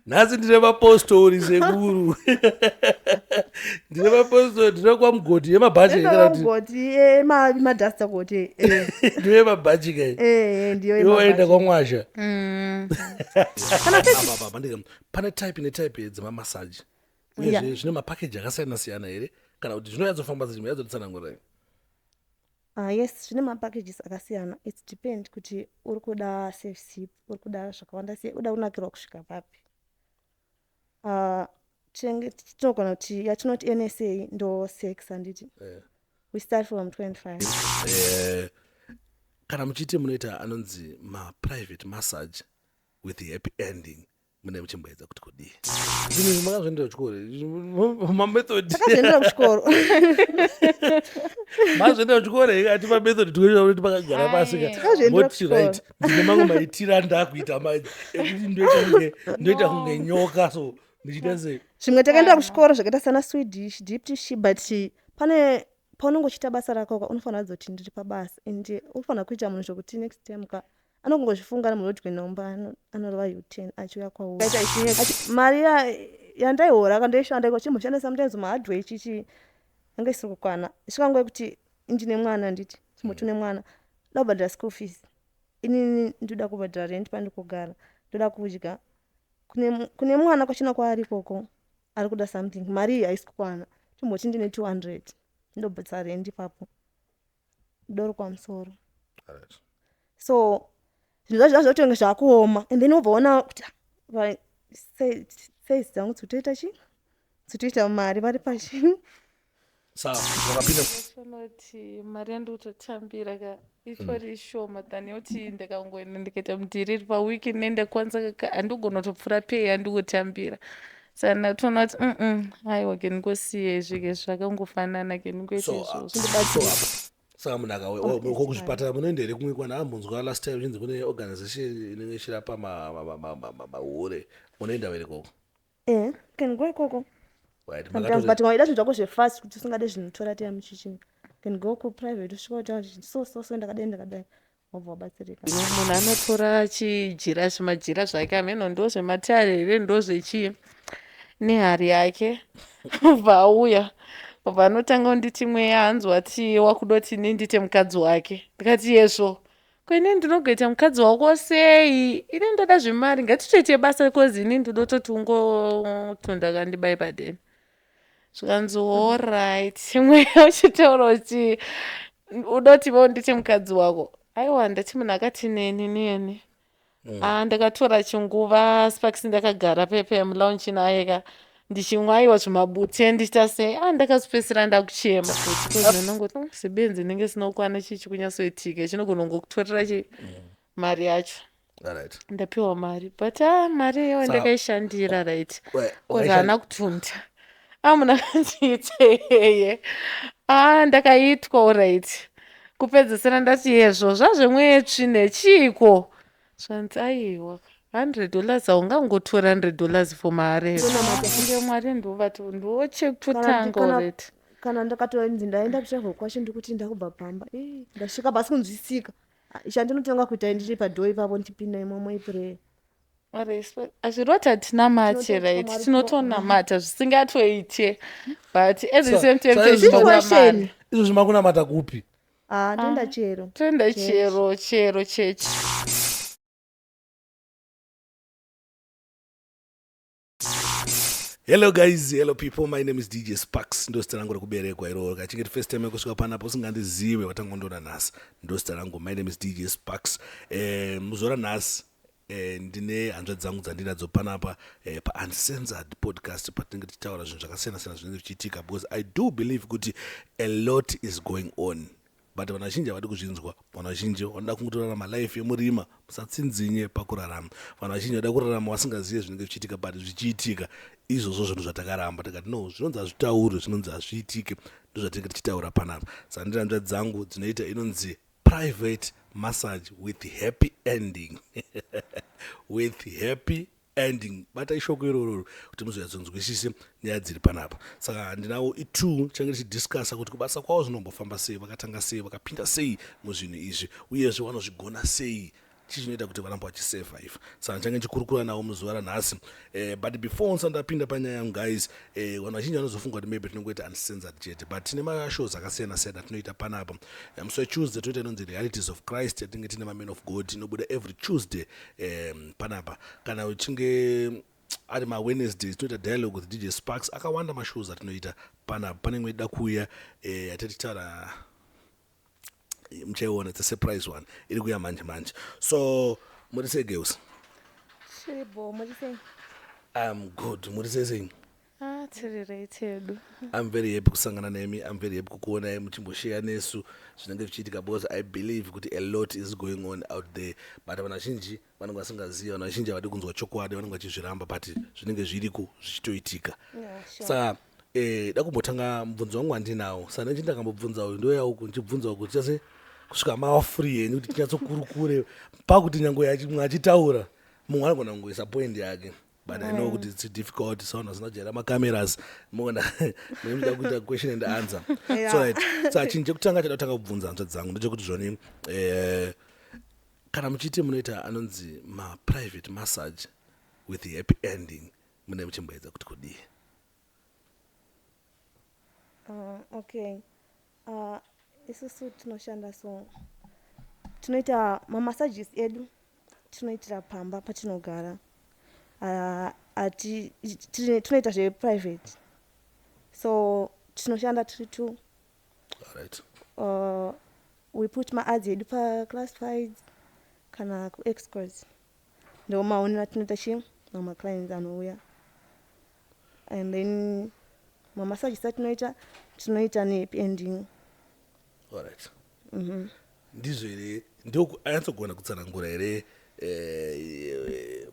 Nhasi ndine mapostori sekuru. Ndine mapostori, ndine kwaMugoti yemabhachi kana kuti Mugoti yemadasta goti. Ndiyo yemabhachi kai. Eh, ndiyo Iwe waenda yemabhachi. kwaMwasha. Apa, apa, ndika- Pane type netype dzemamasaji. Uyezve zvine mapakeji akasiyana siyana here kana kuti zvinonyatsofamba sei munyatsotitsanangurira. Ah, yes, zvine mapackages akasiyana. It's depend kuti uri kuda service ipi, uri kuda zvakawanda sei, uda kunakirwa kusvika papi. Ah, tinenge tinogona kuti yatinoti NSA ndo sex handiti. We start from 25. Kana muchiiti munoita anonzi maprivate massage with happy ending mune muchimboedza kuti kudii? Zvinhu izvi makazviendera kuchikoro mamethod? Takazviendera kuchikoro. Mazviendera kuchikoro here? Ati mamethod tikuita kuti pakagara pasi ka Takazviendera moti kuchikoro. right, ndine mamwe maitiro andakuita manje ekuti ndoita kunge nyoka, so ndichiita sei? Zvimwe takaenda kuchikoro zvakaita sana Swedish deep tissue, but pane paunenge uchiita basa rako ka, unofanira kuzoti ndiri pabasa and unofanira kuita munhu zvokuti next time ka anongozvifunga munhu woti kunomba anorova U10 achiuya kwauri. Mari yandaihora kandoishanda iko chimboshanda sometimes mahardware chichi yange isiri kukwana. Isvika nguva yekuti ndine mwana, handiti chimboti une mwana ndoda kubhadhara school fees, inini ndoda kubhadhara rent pandikugara, ndoda kudya, kune mwana kwachina kwaari ikoko ari kuda something, mari iyi haisi kukwana. Tomboti ndine 200, ndobhadhara rent ipapo, doro kwamusoro. So zvinhu zvacho zvatonge zvakuoma and then wobva waona kuti ah, size dzangu dzikutoita chi dzikutoita mari vari pachi. Sawa, wakapinda. Ndinoti mari yandikutotambira ka itori shoma than yekuti ndikangoenda ndikaita mudiriri pawiki nendakwanisa ka handigona kutopfuura pay yandikutambira. Saka ndatoona kuti aiwa ke ndingosiye izvi ke, zvakangofanana ke, ndingoita So, izvozvo. So apa saka munhu akauya kuzvipatara munoenda here kumwe kwana ambonzwa last time chinzi kune organization inenge ichirapa mahure, munoenda here ikoko? Eh, can go ikoko Right, sometimes, but waida zvinhu zvako zvefast kuti usingade zvinotora time chichi, can go kuprivate usvika utaura kuti so so so ndakadai ndakadai, wobva wabatsirika. Munhu anotora chijira, zvimajira zvake ameno ndo zvematare here, ndo zvechii, nehari yake, ubva auya, ubva anotanga kunditi mweya hanzi wati wakuda kuti ini ndiite mukadzi wake. Ndikati yezvo, ko inini ndinogoita mukadzi wako sei? Ini ndoda zvemari, ngatitoite basa, cause ini ndinototi ungotunda kandibai padeni. Zvikanzi alright, mweya uchitaura kuti uda kuti iwewo ndiite mukadzi wako. Aiwa, ndati munhu akati neni neni. Ah, ndakatora chinguva Sparks, ndakagara pepe mulounge naye ka, ndichimwa aiwa zvimabute, ndichita sei. Ah, ndakazopedzisira ndakuchema futi cause ndinongoti sebenzi inenge isina kukwana, chii chikunyatsoitika chinogona kungokutorera chi mari yacho. Ndapiwa mari, but ah, mari iyoyo ndakaishandira, right? Cause haana kutunda. Ah, munhu akandiiteyeye. Ah, ndakaitwa alright. Kupedzisira ndati yezvo zvazvemweya tsvine chiiko? Zvanzi aiwa, $100 haungangotora $100 for mahara here? Kunge Mwari ndovati ndochekutotanga already. Kana ndakatonzi ndaenda kutravel kwacho, ndikuti ndakubva pamba, ii, ndasvika pasi kunzwisika. Ah, chandinotonga kuita ndiri padhoo ipapo ndipinda imomo iprayer. Hazviroti hatinamate, Tinotoita right? Mwari. Tinotonamata zvisingatoite, but at the same time So tichitoda Situation. mari. Izvozvi makunamata kupi? Ah, ndoenda chero. Toenda Chechi. chero chero chechi. Hello guys, hello people, my name is DJ Sparks. Ndo zita rangu rekuberekwa iroro. Kachinge first time yekusvika panapo usingandizive, watangondona nhasi, ndo zita rangu. My name is DJ Sparks. Muzuva ranhasi ndine hanzvadzi dzangu dzandinadzo panapa paUncensored Podcast, patinenge tichitaura zvinhu zvakasiyana siyana zvinenge zvichiitika, because I do believe kuti a lot is going on, but vanhu vazhinji havadi kuzvinzwa. Vanhu vazhinji vanoda kungotorarama life yemurima, musatsinzinye pakurarama. Vanhu vazhinji vanoda kurarama vasingazive zvinenge zvichiitika, but zvichiitika izvozvo zvinhu zvatakaramba tikati no, zvinonzi hazvitaurwe, zvinonzi hazviitike, ndozvatinenge tichitaura panapa. Saka ndine hanzvadzi dzangu dzinoita inonzi private massage with happy ending, with happy ending. Bata ishoko irororo kuti muzonyatsonzwisise nyaya dziri panapa. Saka handinawo i2 change tichidiscussa kuti kubasa kwavo zvinombofamba sei, vakatanga sei, vakapinda sei muzvinhu izvi, uyezve vanozvigona sei. Chii chinoita kuti varamba vachisurvive? Saka ndichange ndichikurukura navo muzuva ranhasi. But before ndisati ndapinda panyaya yangu, guys, vanhu vazhinji vanozofunga kuti maybe tinongoita uncensored chete, but tine mashows akasiyana siyana atinoita panapa. Musi weTuesday toita inonzi Realities of Christ, yatinenge tine mamen of God, inobuda every Tuesday panapa. Kana uchinge ari maWednesdays, tinoita Dialogue with DJ Sparks. Akawanda mashows atinoita panapa. Pane imwe ida kuuya yatatichitaura, muchaiona, it's a surprise one iri kuuya manje manje. So muri sei, girls? Tiribo, muri sei? I'm good. Muri sei sei? Ah, tiri right hedu. I'm very happy kusangana nemi. I'm very happy kukuonai muchimbosheya nesu zvinenge zvichiitika, because I believe kuti a lot is going on out there, but vanhu vazhinji vanenge vasingazivi, vanhu vazhinji havadi kunzwa chokwadi, vanenge vachizviramba, but zvinenge zviriko zvichitoitika. Saka da kumbotanga mubvunzo wangu wandinawo. Saka nechi ndakambobvunza uyu, ndoya uku ndichibvunza uku, tichase kusvika mava free henyu kuti tinyatsokurukure, pakuti nyange mumwe achitaura, mumwe anogona kungoisa point yake, but I know kuti it's difficult. So vanhu vasina kujaira macameras, mogona muda kuita question and answer. So right, saka chinhu chekutanga chada kutanga kubvunza hanzvadzi dzangu ndechekuti zvoni kana muchiiti munoita anonzi maprivate massage with happy ending, mune muchimboedza kuti kudii? Okay, isusu tinoshanda, so tinoita mamassages edu, tinoitira pamba patinogara. Tinoita zveprivate, so tinoshanda tiri two. We put maads edu paclassifieds kana kuexcos, ndo maonero atinoita chi mamaclients anouya. And then mamassages atinoita, tinoita nehappy ending. Alright, ndizvo here? Ndoanyatsogona kutsanangura here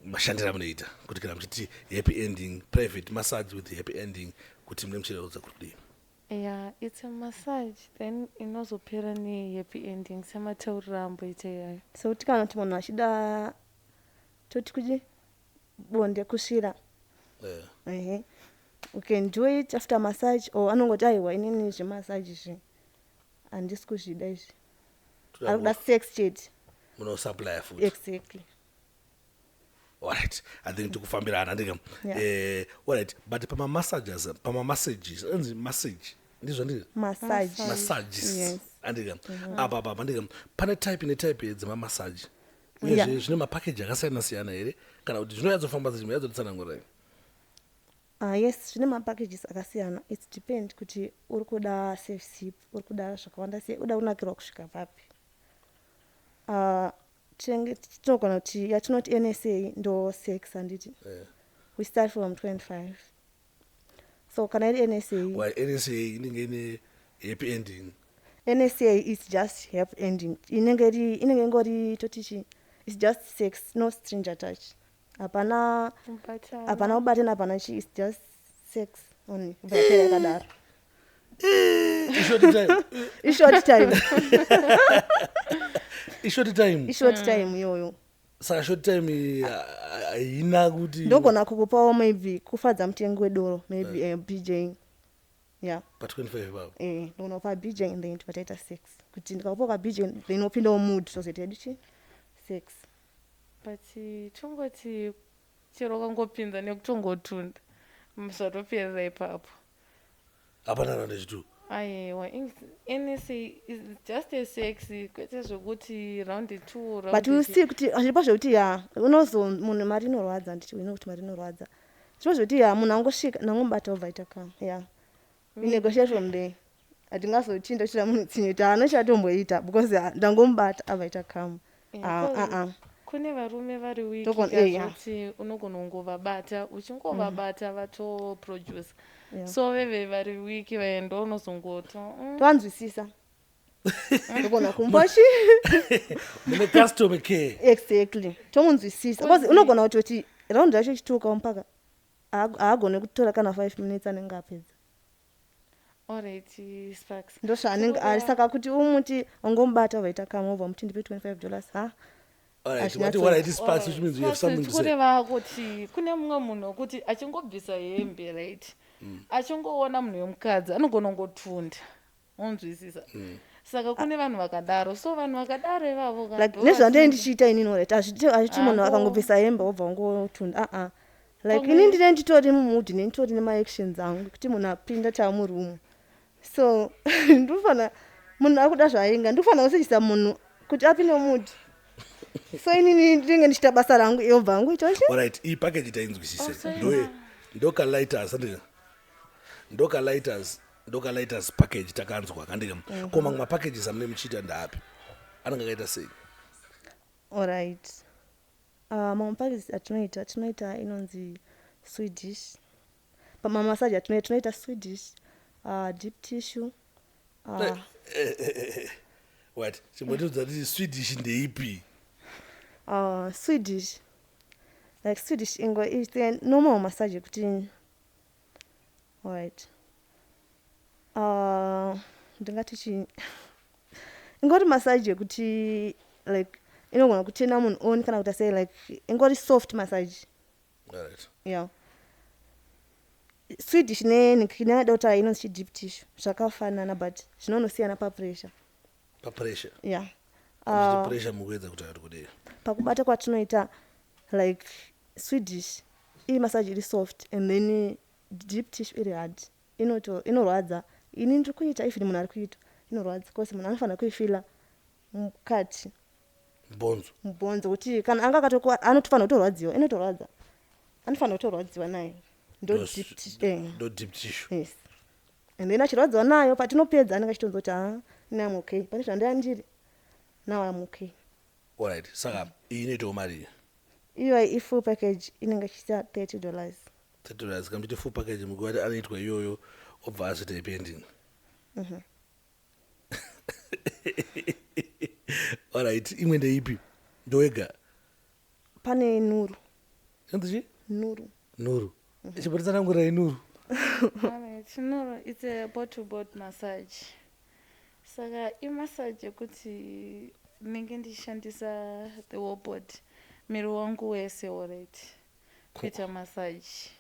mashandiro amunoita, kuti kana muchiti happy ending, private massage with happy ending, kuti mune muchireudza kuti kudii? Yeah, it's a massage, then inozopera nehappy ending, sematauriro amboita iyayo. Sekuti kana kuti munhu achida, toti kuti bonde, kusvira, ehe, we can do it after massage, or anongoti, "Aiwa, inini zvemassage izvi handisi kuzvida izvi," ari kuda sex chete. Munosupplya futi? Exactly. Alright, I think tikufambirana, ndika Yeah. Alright, but pamamassages, pamamassages, anzi massage, ndizvo, ndizvo? Massage. Massages. Yes. Andika apa andika pane type netype dzemamassage, uyezve zvine mapackage akasiyana siyana here, kana kuti zvinonyatsofamba sei? Yatsotitsanangurai. Yes, zvine mapackages akasiyana. It's depend kuti uri kuda safe sip, uri kuda zvakawanda sei, uda kunakirwa kusvika papi. Tinenge tinogona kuti yatinoti NSA ndo sex, handiti? We start from 25, so kana iri NSA. Why NSA inenge ine happy ending? NSA is just happy ending, inenge iri, inenge ingori, toti chi, it's just sex, no string attach, hapana. Kubatana. Hapana kubatana, hapana chi, it's just sex only, kubva yapera yakadaro. Ishort time. Ishort time. Ishort time. Ishort time iyoyo. Saka short time iyi, haina kuti Ndogona kukupawo maybe kufadza mutengo wedoro, maybe BJ, yeah. Pa25 ipapo? Ndogona kupa BJ and then tobva taita sex, kuti ndikakupa ka BJ, then wopindawo mood, tozoita yedu chi sex. But tongoti chero ukangopinza nekutongotunda, zvatoperera ipapo. Hapana round yechitu? Aiwa, NSA is just a sex, kwete zvekuti round two, round But you see kuti zviripo zvekuti ya unozo munhu mari inorwadza, nditi uno kuti mari inorwadza, zviripo zvekuti ya munhu angosvika nangomubata obva aita kam, ya, we negotiate from there. Hatingazoti ndochita munhu tsinye kuti haanochatomboita because ndangomubata abva aita kam. Yeah, Ah, 'cause ah, ah. kune varume vari weak Yeah. kazoti unogona kungovabata, uchingovabata vatoproduce. So veve vari weak vaenda unozongoti Tovanzwisisa, ndogona kumupa chi Mune customer care. Exactly, tomunzwisisa because unogona kutoti round yacho ichitukawo mpaka haagoni kutora kana 5 minutes, anenge apedza. Alright, Sparks. Ndozvaanenge ari, saka kuti umuti ungomubata vaita kamwe, ubva muti ndipe $25, ha. Alright, Hazvina what alright, Sparks, which means you have something to say. Kureva kuti kune mumwe munhu wekuti achingobvisa hembe, right, achingoona munhu wemukadzi anogona kungotunda, unzwisisa? Saka kune vanhu vakadaro, so vanhu vakadaro ivavo ka Like ndo nezvandee vatinenge- ndichiita inini, right, hazviti munhu Ako. akangobvisa hembe wobva wangotunda, aa, like Pamwe- ini ndine nditori mumood, nenditori nemaactions angu kuti munhu apinda taamurumu, so ndofana munhu akuda zvainga, ndofana kusechisa munhu kuti apinde mumood. So inini ndinenge ndichiita basa rangu, iye obva angoita chi. Alright, iyi package tainzwisise. Oh, so Ndokalighters, andika? Ndokalighters package takanzwa, kandika? Ko mamwe mapackages amune muchiita ndaapi? Anenge akaita sei? Alright, mamwe packages atinoita, tinoita inonzi Swedish. Pamamasaji atinoita, tinoita Swedish, deep tissue, What, chimbotiudza kuti Swedish ndeipi? Swedish, like Swedish ingo it's a normal massage yekuti, alright, ndingati chii, ingori massage yekuti like inogona kutena munhu on kana kuti sei, like ingori soft massage. Alright. Yeah, Swedish neadota inonzi chideep tissue zvakafanana, but zvinonosiyana papressure. Papressure? Yeah. Pressure mukuedza kuti akati kudei? Pakubata kwatinoita, like Swedish iri massage iri soft and then deep tissue iri hard, inorwadza. Ini ndiri kuita, even munhu ari kuita, inorwadza because munhu anofanira kuifeela mukati. Bhonzo. Mubhonzo, kuti kana anga akatokuwa anotofanira kutorwadziwa, inotorwadza, anofanira kutorwadziwa nayo. Ndo deep tissue, eh. Ndo deep tissue. Yes, and then achirwadziwa nayo, patinopedza anenge achitonzwa kuti, "Ha, ini am okay, pane zvandaya ndiri, now am okay." Alright, saka iyi inoitawo marii? Iyo ifull package inenge ichiita $30. $30. Kamuchiti full package, mukuati anoitwa iyoyo obva azoita happy ending? Alright, imwe ndeipi? Ndowega? Pane nuru. Inonzi chii? Nuru. Nuru, chimbotitsanangurai nuru. Alright, no, it's a body to body massage. Saka imassage yekuti ndinenge ndichishandisa the whole body, miri wangu wese, alright, kuita massage.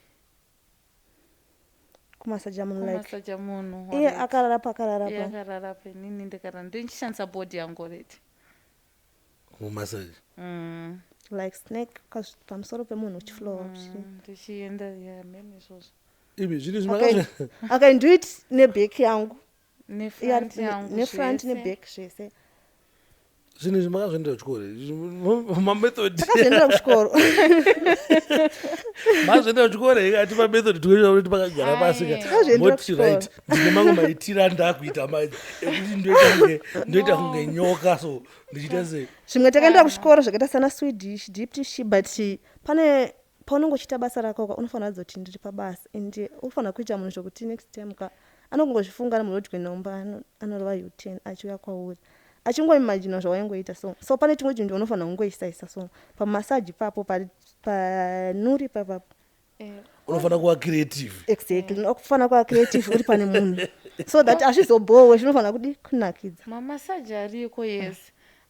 Kumasaja munhu, like Kumasaja munhu. Iye Alright. akarara pakarara Iye pa akarara pa, inini ndikarara, ndichishandisa body yangu, alright. Mumassage. Like snake pamusoro pemunhu uchiflowa. Ndichienda, ya, mene izvozvo. Ivi zvinhu I can do it neback yangu. Iye Nefront yangu. Nefront. Zvese. Neback, zvese. Zvinhu izvi makazviendera kuchikoro, mamethod? Takazviendera kuchikoro. Mazviendera kuchikoro here? Ati mamethod tikuita kuti pakagara pasi ka. Aye. Takazviendera Moti kuchikoro. right, ndine mamwe maitiro andakuita manje ekuti ndoita kunge nyoka, so ndichiita sei? Zvimwe takaenda kuchikoro zvakaita sana Swedish, deep tissue, but pane paunenge uchiita basa rako ka, unofanira kudzoti ndiri pabasa and unofanira kuita munhu zvokuti next time ka anongozvifunga munhu nomba anorova u10 achiuya kwauri achingoimagina zvawaingoita. So pane chimwe chinhu chaunofanira kungoisaisa, so pamasaji ipapo, panuri papapo. Unofanira kuva creative. Exactly, unofanira kuva creative uri pane munhu so that hazvizobhowe, zvinofanira kudi kunakidza. Mamasaji ariko, yes,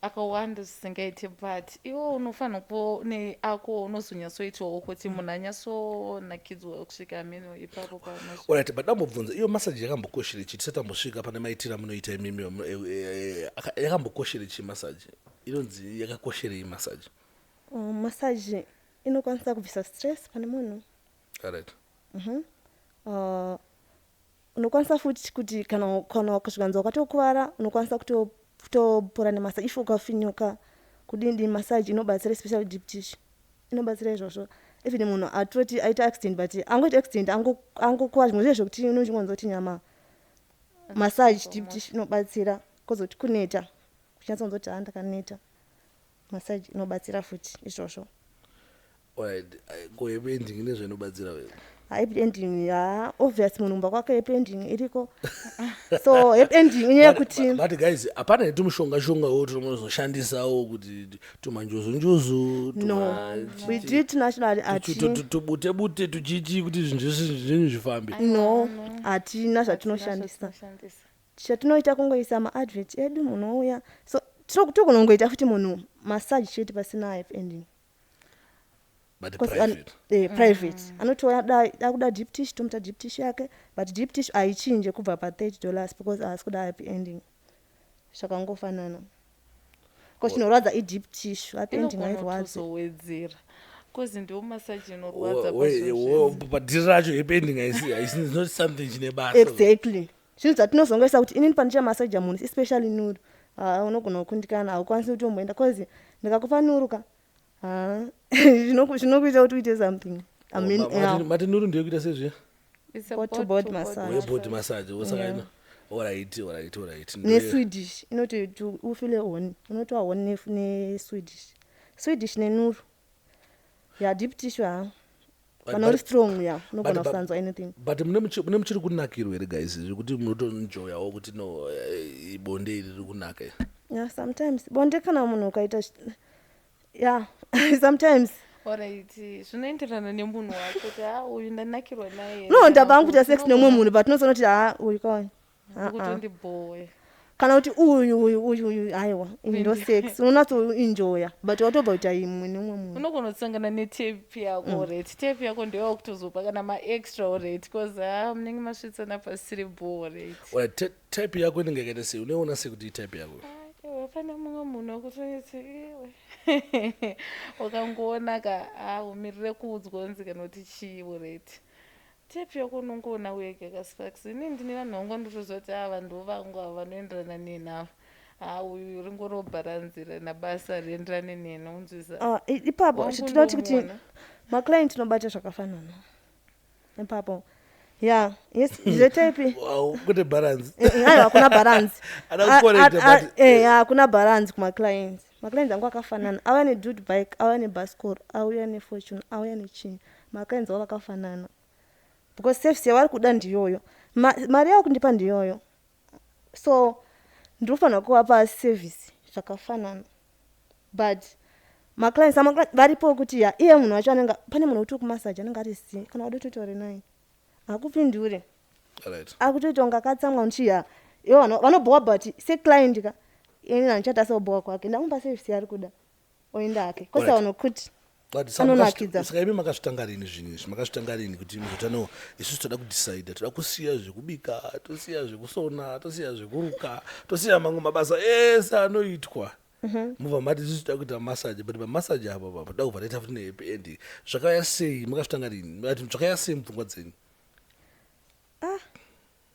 akawanda zvisingaiti, but iwo unofanira kuva neako unozonyatsoitawo kuti munhu anyatsonakidzwa kusvika amene ipapo paanozo. Alright, but dambobvunza, iyo masaji yakambokoshera chii? Tisati tambosvika pane maitiro amunoita imimi, yakambokoshera chii masaji? Inonzi yakakosherei masaji? Massage inokwanisa kubvisa stress pane munhu. Alright. Unokwanisa futi kuti kana zvikanzi wakatokuvara, unokwanisa kutopora nemassage. If ukafinyuka kudini, massage inobatsira, especially deep tissue inobatsira izvozvo. Even munhu atoti aita accident, but angoita accident angokuvara, zvimwe zviye zvokuti unochingonzwa kuti nyama, massage deep tissue inobatsira. Kozoti kuneta, uchinyatsonzwa kuti, "Ha, ndakaneta," massage inobatsira futi izvozvo. Alright, ko happy ending nezvainobatsira wewe? Happy ending, ha, obvious, munhu mumba kwake happy ending iriko. So happy ending inyaya yekuti But guys, hapana here tumushonga shongawo tumunozoshandisawo kuti tumanjuzu njuzu? No, we did nationally ati Tubute bute tuchichi kuti zvinhu zvese zvinhu zvifambe? No, hatina zvatinoshandisa. Zvatinoshandisa. Chatinoita kungoisa maadvert edu, munouya. So togonongoita futi munhu massage chete pasina happy ending. But 'Cause private. Private anotouya da kuda deep tissue, tomuta deep tissue yake, but deep tissue haichinje kubva pa$30 because haasi kuda happy ending. Zvakangofanana, ko chinorwadza ideep tissue, happy ending Inogona hairwadzi. Kutozowedzera, cause ndiwo massage inorwadza pazvinhu zvese. Padhiri racho happy ending haisi, it's not something chine basa. Exactly, zvinhu zvatinozongoisa kuti inini pandichamasaja munhu, especially nuru, ha, unogona kukundikana, haukwanisi kutomboenda, cause ndikakupa nuru ka, ha, zvinokuita kuti uite something, I mean, yeah. Mati nuru ndeyekuita sezviya? It's a Body to body body to body massage. Webody massage, saka ino, alright. NeSwedish inoti kuti ufile horny, unotova horny neSwedish, Swedish nenuru, ya, deep tissue, ha, kana uri strong, ya, unogona kusanzwa anything. But mune muchiri kunakirwa here, guys, zvekuti munotoenjoyawo kuti no, bonde iri riri kunaka? Yeah, sometimes bonde kana munhu ukaita yeah, sometimes. Alright, zvinoenderana nemunhu wacho kuti ha, uyu ndanakirwa naye. No, ndabva kuita sex nemumwe munhu, but unozoona kuti ha, uyu kawa Kutondibhowe. Kana kuti uyu, uyu, uyu, uyu, aiwa, iyi ndo sex unonatsoenjoya, but watobva kuita imwe nemumwe munhu. Unogona kusangana netype yako. Alright, type yako ndewakutozopa kana maextra, alright, cause ha, munenge masvitsana pasiri bo, alright. Alright, type yako inenge yakaita sei? Unoiona sei kuti itype yako? Iwe, pane mumwe munhu wekutoneti iwe wakangoona ka, a, umirire kuudzwa unzi kana kuti chii. Alright, type yako unongoona wega kaSparks. Inini ndine vanhu vangu vandotoziva kuti ava ndo vangu, ava vanoenderana neni, ava ha, uyu ringorobharanzira nabasa rienderane neni, unzwisa? Ah, ipapo Wangu tinoti kuti ndomuona. Maclient tinobata zvakafanana ipapo, ya, yes, ndine type. Wow, kune balance? Aiwa, hakuna balance. Ada kucorrecta, but- Hakuna balance kumaclients. Maclients angu akafanana, auya nedude bike, auya nebhasikoro, auya neFortuner, auya nechii, maclients avo vakafanana because service yavari kuda ndiyoyo. Mari yavo kundipa ndiyoyo, so ndinofanira kuvapa service zvakafanana. But maclients varipo kuti, ya, iye munhu wacho anenge, pane munhu wekuti kumasaji anenge ari si, kana wada kutotore naye hakupindure. Akutoita kunge akatsamwa uchiya ivo vanobhowa, but seclient ka, ini handichata seubhowa kwake, ndamupa service yaari kuda, oenda hake kwese. Vanokuti But anonakidza. Saka imi makazvitanga rini zvinhu izvi? Makazvitanga rini kuti muzotano, isusu toda kudecida, toda kusiya zvekubika, tosiya zvekusona, tosiya zvekuruka, tosiya mamwe mabasa ese anoitwa, mubva mati isusu toda kuita massage, but pamassage apa pa toda kubva taita futi nehappy ending? Zvakauya sei? Makazvitanga rini? Ati zvakauya sei mupfungwa dzenyu? Ah,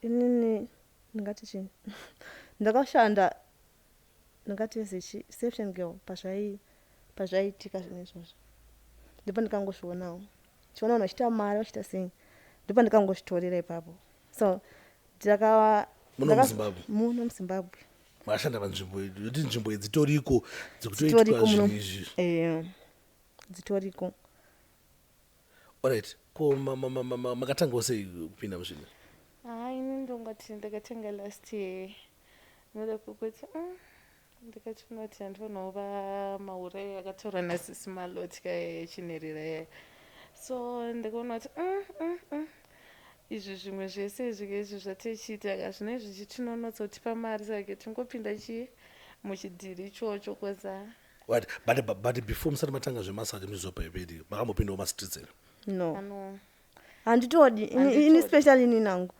inini ndingati chii, ndakashanda, ndingati sechi reception girl pazvaiitika zvinhu izvozvo, ndipo ndikangozvionawo, chiona vanhu vachiita mari, vachiita sei, ndipo ndikangozvitorera ipapo. So ndakava Muno muZimbabwe? Muno muZimbabwe. Makashanda panzvimbo yoti nzvimbo idzi dzitoriko, dzikutoitwa Dzitoriko muno. zvinhu izvi? Eh, dzitoriko. Alright, ko makatangawo sei kupinda muzvinhu? Ha, ini ndongati ndakatenga last year, noda kwekuti ndikatoona kuti handifanira kuva maure akatorwa nasisi Maloti kayechinherera yaya. So ndikaona kuti izvi zvimwe zvese izvi izvi zvatichiita ka, zvino izvi chitinonotsa kutipa mari, saka tingopinda chi muchidhiri ichocho koza. Right, but before musati matanga zvemassage, muchizopa happy ending, makambopindawo mastreets here? No. Ano. Handitodi ini Handitodi. Especially ini nangu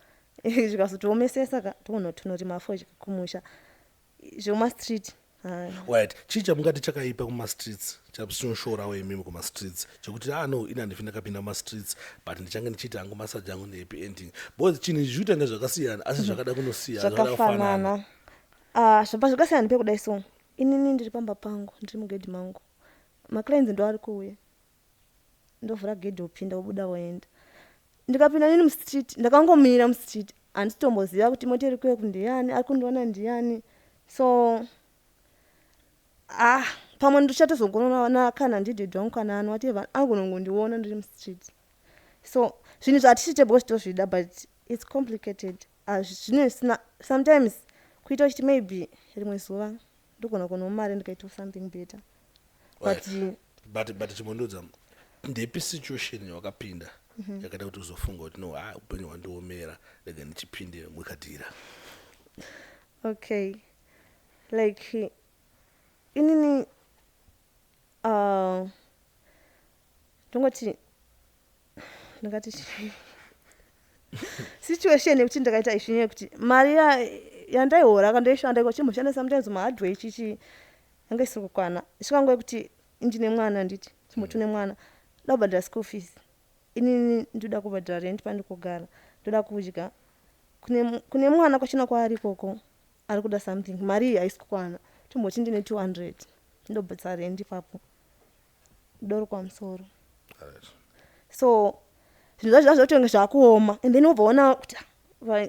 zvikazotiomesesa ka, toona tinoti mafodya kumusha, zvemumastreet, hai. Right, chii chamungati chakaipa kumastreets, chamusinoshorawo imimi kumastreets, chekuti ah no, ini handifi ndakapinda mumastreets, but ndichange ndichiita hangu massage angu nehappy ending? Because chinhu ichi zvikuita kunge zvakasiyana, asi zvakada kunosiyana, zvakada kufanana. Zvakafanana. Ah, zvobva zvakasiyana pekudai. So inini ndiri pamba pangu, ndiri mugedhi mangu, maclients ndo ari kuuya, ndovhura gedhi, wopinda, wobuda, woenda. Ndikapinda nini mustreet, ndakangomira mustreet, handitomboziva kuti mota iri kuuya ndiyani, ari kundiona ndiyani. So ah, pamwe ndichatozongoona kana ndidhedhi wangu kana ani, whatever, angonongondiona ndiri mustreet. So zvinhu zvatichiite because tozvida, but it's complicated. Ah, zvinenge zvisina sometimes kuita uchiti maybe rimwe zuva ndogona kuonawo mari ndikaitawo something better, but But chimbondiudza, ndepi situation yawakapinda yakaita kuti uzofunga kuti no, ha, upenyu hwandiomera, rega ndichipinde mukadhira? Okay, like inini ndongoti ndingati chii, situation yekuti ndakaita izvi nyaya yekuti mari Yandaihora kandoishanda chimboshanda sometimes mahardware chichi yanga isiri kukwana. Svika nguva yekuti ndine mwana, handiti chimboti une mwana, ndoda kubhadhara school fees, inini ndoda kubhadhara rent pandikugara, ndoda kudya, kune mwana kwachina kwaari ikoko ari kuda something, mari iyi haisi kukwana. Tomboti ndine 200, ndobhadhara rent ipapo, doro kwamusoro. So zvinhu zvacho zvatonge zvakuoma, and then wobva waona kuti ah,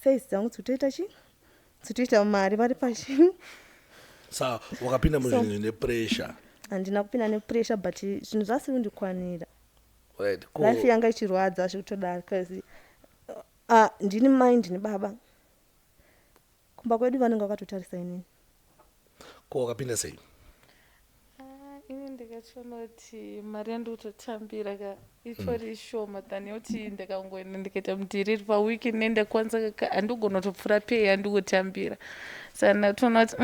size dzangu dzikutoita chi dzikutoita mari vari pachi. Saka wakapinda muzvinhu zvine pressure. Handina kupinda nepressure, but zvinhu zvasiri kundikwanira. Life yanga ichirwadza zvekutodaro, because ndini mai, ndini baba kumba kwedu, vanenge vakatotarisa inini. Ko wakapinda sei? Ah, ini ndikatoona kuti mari yandikutotambira ka itori shoma than yekuti ndikangoenda ndikaita mudiriri pawiki nendakwanisa, handigona kutopfuura pay yandikutambira. Saka ndatoona kuti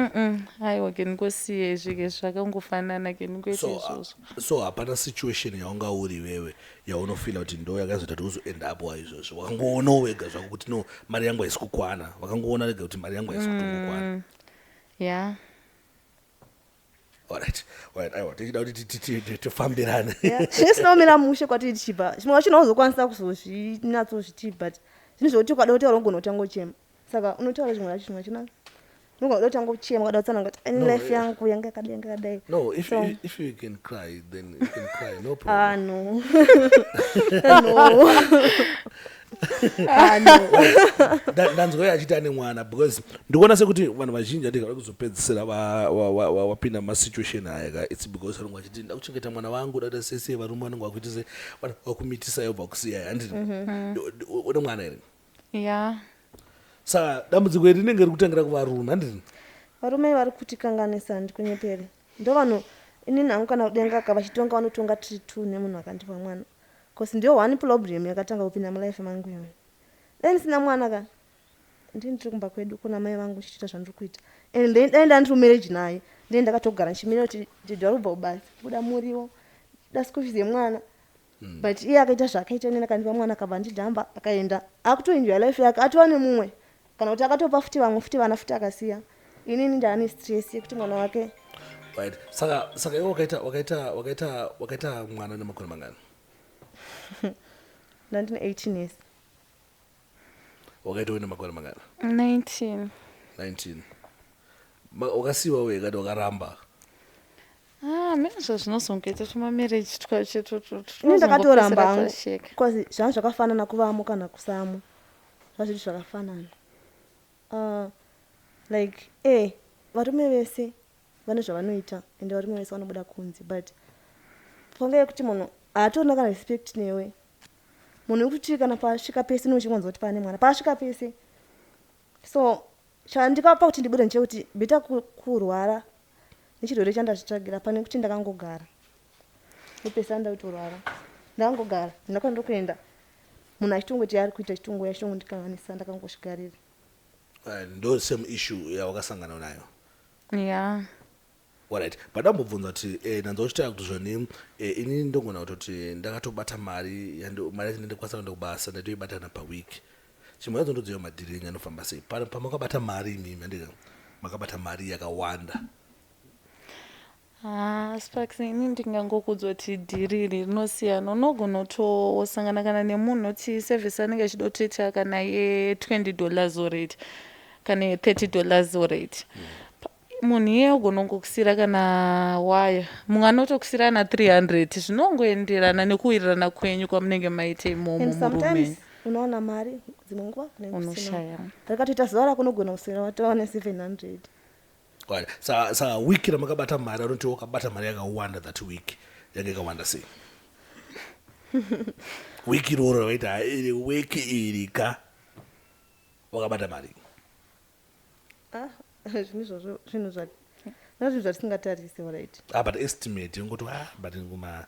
aiwa, ke ndingosiye izvi ke, zvakangofanana, ke ndingoita So izvozvo. So hapana situation yaunga uri iwewe yaunofeela kuti ndo yakazoita kuti uzoenda apo waizvozvo? Wakangoonawo wega zvako kuti no, mari yangu haisi kukwana? Wakangoona wega kuti mari yangu haisi kutongokwana? Ya. Alright, aiwa, tichida kuti tifambirane. Zvinenge zvinomira mushe kwatiri tichibva. Zvimwe zvacho unozokwanisa kuzozvinyatsozviti, but zvinhu zvokuti ukada kutaura unogona kutanga uchema. Saka unotaura zvimwe zvacho, zvimwe zvachona unogona kuda kutanga uchema, ukada kutsananga kuti ini No, life yangu yanga yakadai, yanga yakadai. No, if, So if you can cry, then you can cry, no Ah, problem. No, ah, no. Ndanzwa iye achiti ane mwana, because ndikuona sekuti vanhu vazhinji atikada kuzopedzisira vapinda mumasituation aya ka, it's because vanenge vachiti ndakuchengeta mwana wangu, daita sese varume vanenge vakuita se vanhu vakumitisai, vobva kusiyai, handiti? Une mwana here? Ya. Saka dambudziko iri rinenge riri kutangira kuvarume, handiti? Varume vari kutikanganisa, ndikunyepere. Ndo vanhu inini hangu kana kudenga ka vachitonga, vanotonga tiri two nemunhu akandipa mwana, because ndiyo one problem yakatanga kupinda mulife mangu iyoyo. Dai ndisina mwana ka, ndini ndiri kumba kwedu kuna mai vangu chichiita zvandiri kuita, and then dai ndandiri mumarriage naye, ndee ndakatogara ndichimira kuti dhedhi vari kubva kubasa, kuda muriwo, da school fees yemwana. But iye akaita zvaakaita neni, akandipa mwana, akabva andidhamba, akaenda, akutoenjoya life yake, atova nemumwe, kana kuti akatopa futi vamwe futi vana futi, akasiya inini ndaane stress yekuti mwana wake. Right, saka iwe wakaita mwana nemakore mangani? Ndandine 18 years. Wakaita uine makore mangani? 19. 19. Wakasiyiwa wega, wakaramba? Ah, mina zvazvinozongoita tumamarriage twacho. Ini ndakatoramba hangu, because zvanga zvakafanana kuvamo kana kusamo, zvazviri zvakafanana. Like varume vese vane zvavanoita, ende varume vese vanobuda kunze, but pfungwa yekuti munhu haatorina kana respect newe, munhu wekuti kana pasvika pese unochingonzwa kuti pane mwana paasvika pese. So chandikapa kuti ndibude ndechekuti better kurwara nechirwere chandazvitsvagira pane kuti ndakangogara ndopesa ndakutorwara ndakangogara, ndakwanira kuenda, munhu achitongoti ari kuita chitongoya chitongondikanganisa, ndakangosvigarira. Ndo same issue yawakasangana nayo? Ya. Alright, but ndambobvunza kuti ndanzwa uchitaura kuti zvoni inini ndogona kutoti ndakatobata mari mari yacho ndikwanisa kuenda kubasa, ndaitoibatana paweek. Chimwe yadzo ndodziva madhiri enyu anofamba sei? Pamakabata mari imimi, andika makabata mari yakawanda? Ah, Sparks, ini ndingangokuudza kuti dhiri iri rinosiyana. Unogona kutosangana kana nemunhu oti service anenge achida kutoita kana ye$20 already, kana ye$30 already. Munhu iye agona kungokusiyira kana waya, mumwe anotokusiyira na 300. Zvinongoenderana nekuwirirana kwenyu kwamunenge maita imomo. And murume sometimes unowana mari, dzimwe nguva unenge usina. Unoshaya. Rakatoita zuva rako unogona kuswera watova ne700. Alright, saka wiki ramakabata mari, anoti wakabata mari yakawanda, that week yanga yakawanda sei wiki iroro ravaita? "Ha, iri wiki iri ka wakabata mari." Ah, zvinhu izvozvo zvinhu zva zvinhu zvatisingatarisi, alright. Ah, but estimate ingoti, ah, but kuma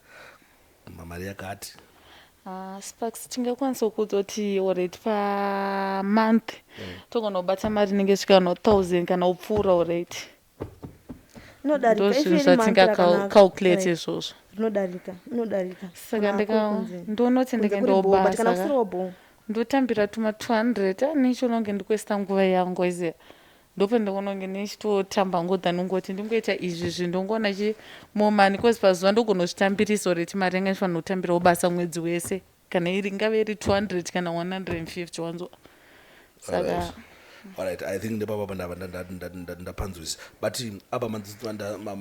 mari yakati. Ah, Sparks, tingakwanisa kuudza kuti already pamonth togona kubata mari inenge svika no 1000 kana kupfuura already. Inodarika. Ndo If zvinhu iri month rakanaka, zvatingacalculate right, izvozvo. Rinodarika, inodarika. Saka Kana kunze. ndonoti Kunze kuri bho, but ndikaendawo kana basa kusiriwo bho. Ndotambira tuma 200 anichiona kunge ndikuesta nguva yangu iziya. Ndopandinoona kunge ndichitotamba ngo than kungoti ndingoita izvi zvi ndongoona chi more money cause pazuva ndogona kuzvitambirisa already mari yanga ndichifanira kutambirawo basa mwedzi wese kana iri ingave iri 200 kana 150 wanzwa saka Alright. Alright, I think ndepapa ndapanzwisa but apa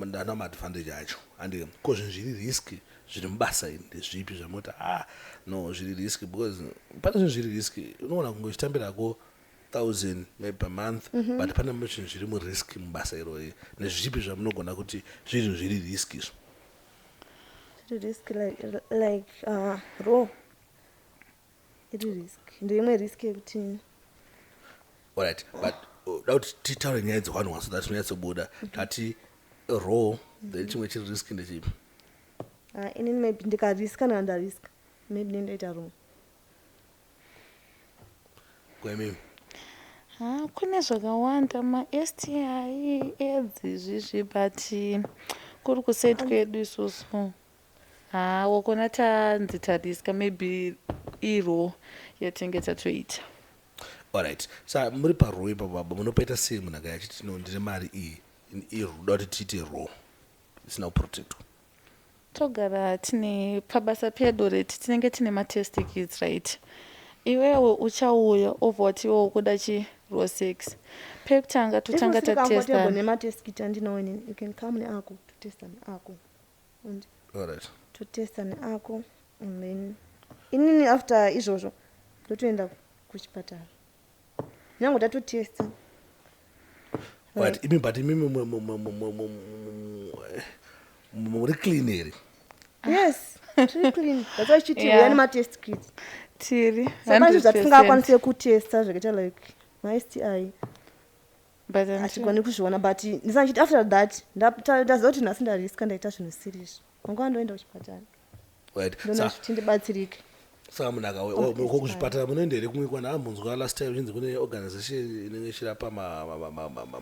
ndana maadvantage acho and ko zvinhu zviri risky zviri mubasa iri ndezvipi zvamunoti ah no zviri risky because pane zvinhu zviri risky unoona kunge uchitambirako 1000 maybe per month but pane zvinhu zviri murisk mubasa irori nezvipi zvamunogona kuti zvinhu zviri risk izvo. Zviri risk like raw iri risk, ndeimwe risk yekuti Alright, but da kuti titaure nyaya dzewanhu one so that tinonyatsobuda tati raw, then chimwe chiri risk ndechipi? Inini maybe ndikariska, kana ndariska maybe nendoita raw. Kwemimi? Ha, kune zvakawanda, maSTI, AIDS, izvizvi, but kuri kuside kwedu isusu ha wakona tanzi tariska maybe iro yatinge tatoita. Alright, sa muri paraw ipapo baba munopaita sei munhu akaya achiti no ndine mari iyi iruda kuti tiite raw isina kuprotectwa? Togara tine pabasa pedu reti tinenge tine matest kits, right? Iwewe uchauya obva wati iwewe ukuda chi raw sex pekutanga totanga comfortable tatesta. Nematest kit andinawo inini, you can come neako totesta neako and Alright. Totesta neako and then inini after izvozvo ndotoenda kuchipatara nyange tatotesta. But imi, but imimi muri clean here? Yes, tiri clean, that's why chiti uya nematest kit. Tiri Saka pane zvinhu 100%. zvatisingakwanisi kutesta zvakaita like maSTI. But hatigoni kuzviona, but ndisana chiti after that ndaziva kuti nhasi ndariska, ndaita zvinhu zvisiri mangwana ndoenda kuchipatara. Right. Ndoona kuti ndibatsirike. Saka munhu akauya ko kuzvipatara munoenda here kumwe kwana ambonzwa last time chinzi kune organization inenge ichirapa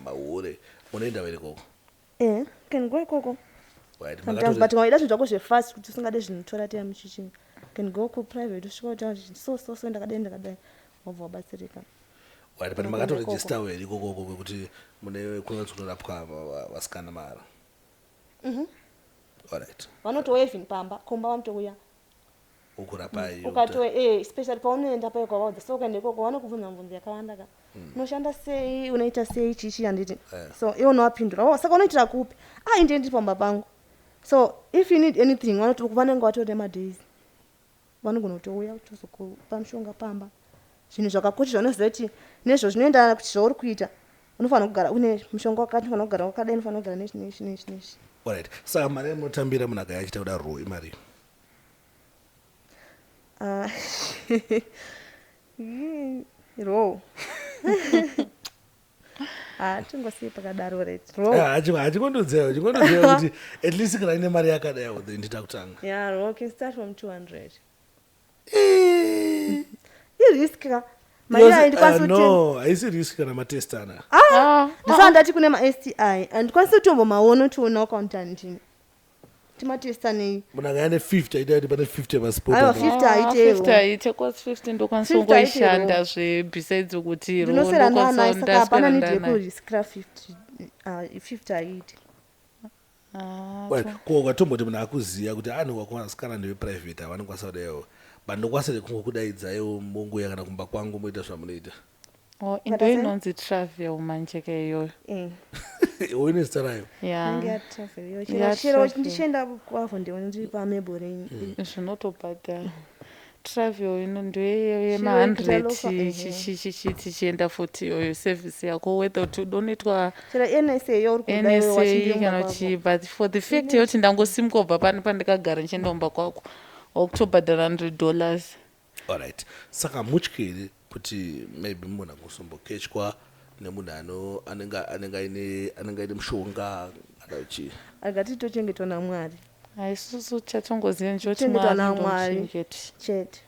mahure, munoenda here ikoko? Eh, can go ikoko Right. sometimes, but waida zvinhu zvako zvefast kuti usingade zvinotora time chichini, can go kuprivate usvika kuti so so so ndakadai ndakadai, wabva wabatsirika. Right, but Unokuenda makatoregistawo here ikokoko kwekuti mune kunonzi kunorapwa vasikana mahara? Alright. Vanotouya even pamba kumba vanotouya. Ukurapai? Ukato especially paunoenda payo kwavaudza, so ukaenda ikoko vanokubvunza mibvunzo yakawanda ka, unoshanda sei, unoita sei, chichi, handiti? So iwe unovapindura, oh, saka unoitira kupi? Ah, inde ndiri pamba pangu. So if you need anything vanenge vatori madays vanogona kutouya kutozokupa mushonga pamba, zvinhu zvakakosha zvaunoziva kuti nezvo zvinoenderana kuti zvauri kuita unofanira kugara une mushonga wakati, unofanira kugara wakadai, unofanira kugara nechi nechi nechi nechi. Alright, saka mari yamunotambira munhu akaya achiita kuda raw imari? Ah, raw, ah, tingosiyi pakadaro, right? Raw. Hachingondodzewa, chingondodziwa kuti at least kana ine mari yakadai then ndita kutanga. Yeah, raw can start from 200. Irisk ka mari ayo, ndikwanisi kuti No, haisi risk kana matestana. Ah, ndisati ndati kune maSTI handikwanisi kutombomaona utiona wakaunta ndini timatesta nei. Munhu akaya ne50 aita kuti pane 50 Aiwa, pasipoti. 50 haitewo. 50 haite cause 50 ndokwanisa 50 kungoishanda zve besides kuti Ndinoswera ndanayo, saka hapana need ndanayo. yekuriskira 50. Ah, 50 haiiti. Ko ukatomboti munhu akuziva kuti ani wasikana ndeveprivate havanokwanisa kudaiwo, but ndokwanisa kungokudaidzaiwo mongoya kana kumba kwangu moita zvamunoita? Oh, ndo Kwata sei? inonzi travel manje ke iyoyo. Uine zita rayo? Inenge Ya. yatravel iyo. Ya, Chero travel. ndichienda kwavo ndione ndiri pameboring. Zvinotobhadhara travel ino Chero ndoyema100. ikuita lofa, Chichienda futi iyoyo service yako whether kuti unoitwa Chero NSA yo uri kuda iwe NSA wachindiyomba kana kwako. chi, but for the fact yekuti ndangosimuka kubva pano pandakagara ndichienda kumba kwako wakutobhadhara $100. Alright, saka mutyi here kuti maybe munhu angosombokechwa nemunhu anenge aine mushonga kana chii? Agati tochengetwa naMwari. Haisusu chatongoziva ndechoti Kuchengetwa Mwari naMwari. ndomuchengeti. Chete.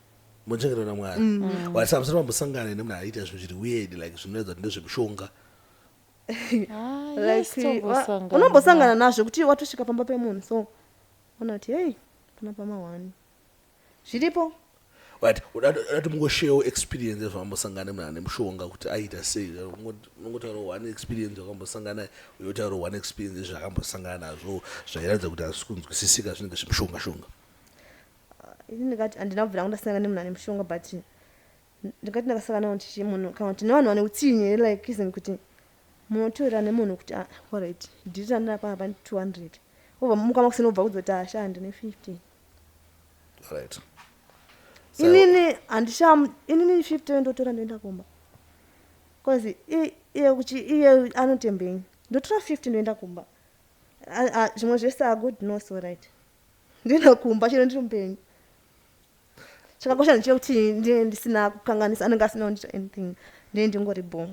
Muchengetwa naMwari. Right, saka musati mambosangana nemunhu aiita zvinhu zviri weird like zvinoratidza kuti ndezvemushonga? Ah, yes, Like tombosangana. unombosangana nazvo kuti watosvika pamba pemunhu so ona kuti hei pana pama one zviripo. Right, udati mungosharewo experience yezvamambosangana nemunhu ane mushonga kuti aita sei. Unongotaura one experience wakambosangana, uyotaura one experience yezvaakambosangana nazvo zvairatidza kuti hazvisi kunzwisisika, zvinenge zvemushonga shonga. Ini ndingati handina kubvira hangu ndasangana nemunhu ane mushonga, but ndingati ndakasangana kuti munhu kana kuti nevanhu vane utsinye, like izini kuti munotaurira nemunhu kuti, "Ah, alright, dhiri randinapa apa ndi 200," obva muka makuseni obva kudzoti, "Asha, ndine 50." Right. Inini handisha, inini 50 ndotora, ndoenda kumba, because iye kuchi iye anotembei, ndotora 50, ndoenda kumba. Zvimwe zvese, ah, God knows. Alright, ndoenda kumba chero ndiri mupenyu. Chakakosha ndechekuti ndiye ndisina kukanganisa, anenge asina kundiita anything, ndiye ndingori bo.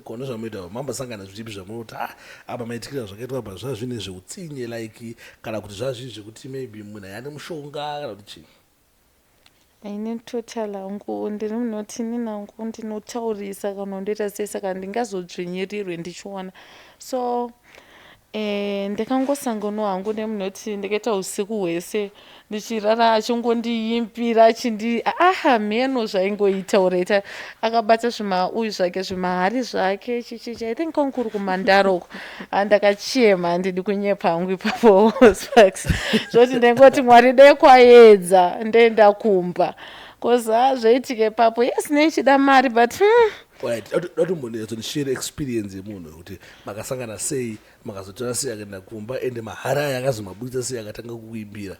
Kona zvamuita, mambosangana zvipi zvamunoti, ah, apa maitikira zvakaitwa apa zvazvine zveutsinye, like kana kuti zvazvii zvekuti maybe munhu ayane mushonga kana kuti chii? Aine total hangu, ndiri munoti inini hangu ndinotaurisa kana ndoita sei, saka ndingazodzvinyirirwe ndichiona. So ndakangosanganawo hangu nemunoti ndakaita usiku hwese ndichirara achingondiimbira, achindi, aha, mheno zvaingoita uraita akabata zvimauyu zvake, zvimahari zvake, chichichi. I think kwangu kuri kuMandaro uko. Ndakachema, handidi kunyepa hangu ipapo, Sparks, zvoti ndaingoti, "Mwari, dai kwaedza ndoenda kumba," cause ha, zvoitika ipapo, yes, neichida mari, but. Right, datombonyatsondishare experience yemunhu kuti makasangana sei, makazotora sei, akaenda kumba, ende mahari aya akazomabudisa sei, akatanga kukuimbira.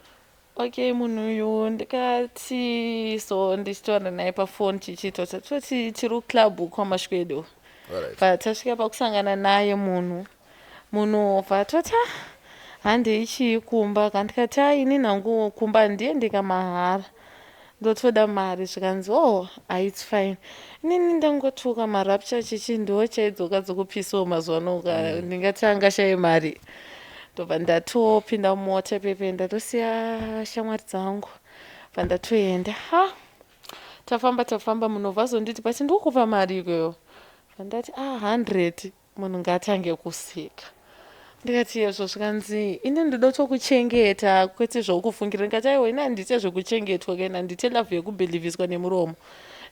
Okay, munhu uyu ndikati so ndichitaura naye pafoni, chichiitota toti tiri kuclub kwaMashwedo. Bva tasvika pakusangana naye, munhu bva toti, "Ah, handei chii kumba?" Kandikati, "A, ini nhangu kumba handiendeka mahara, ndotoda mari." Zvikanzi, "Oh, its fine." Inini ndangotuka marapture chichi ndo chaidzoka dzokupisawo mazuva ano ka, ndingati angashaye mari. Ndobva ndatopinda mumota pepe, ndatosiya shamwari dzangu, bva ndatoenda. Ha, tafamba tafamba, munhu obva azonditi, "But ndikukupa mari ikweyo." Bva ndati, "Ah, 100." Munhu ngaatange kuseka. Ndikati, "Yezvo." Zvikanzi, "Ini ndoda kutokuchengeta, kwete zvokufungira." Ndikati, "Aiwa, ini handiite zvekuchengetwa, kana handite love yekubhilivhiswa nemuromo.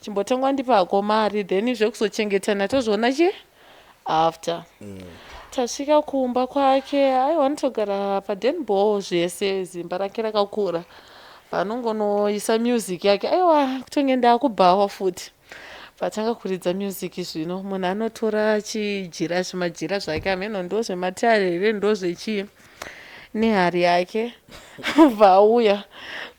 Chimbotangwa ndipako mari, then zvekuzochengetana tozviona chi after." Tasvika kumba kwake, aiwa, anotogara padenbo zvese, zimba rake rakakura, vanongonoisa music yake. Aiwa, kutonge ndaakubhawa futi, vatanga kuridza music. Zvino munhu anotora chijira, zvimajira zvake, hameno ndo zvematare here, ndo zvechii, nehari yake, bva auya,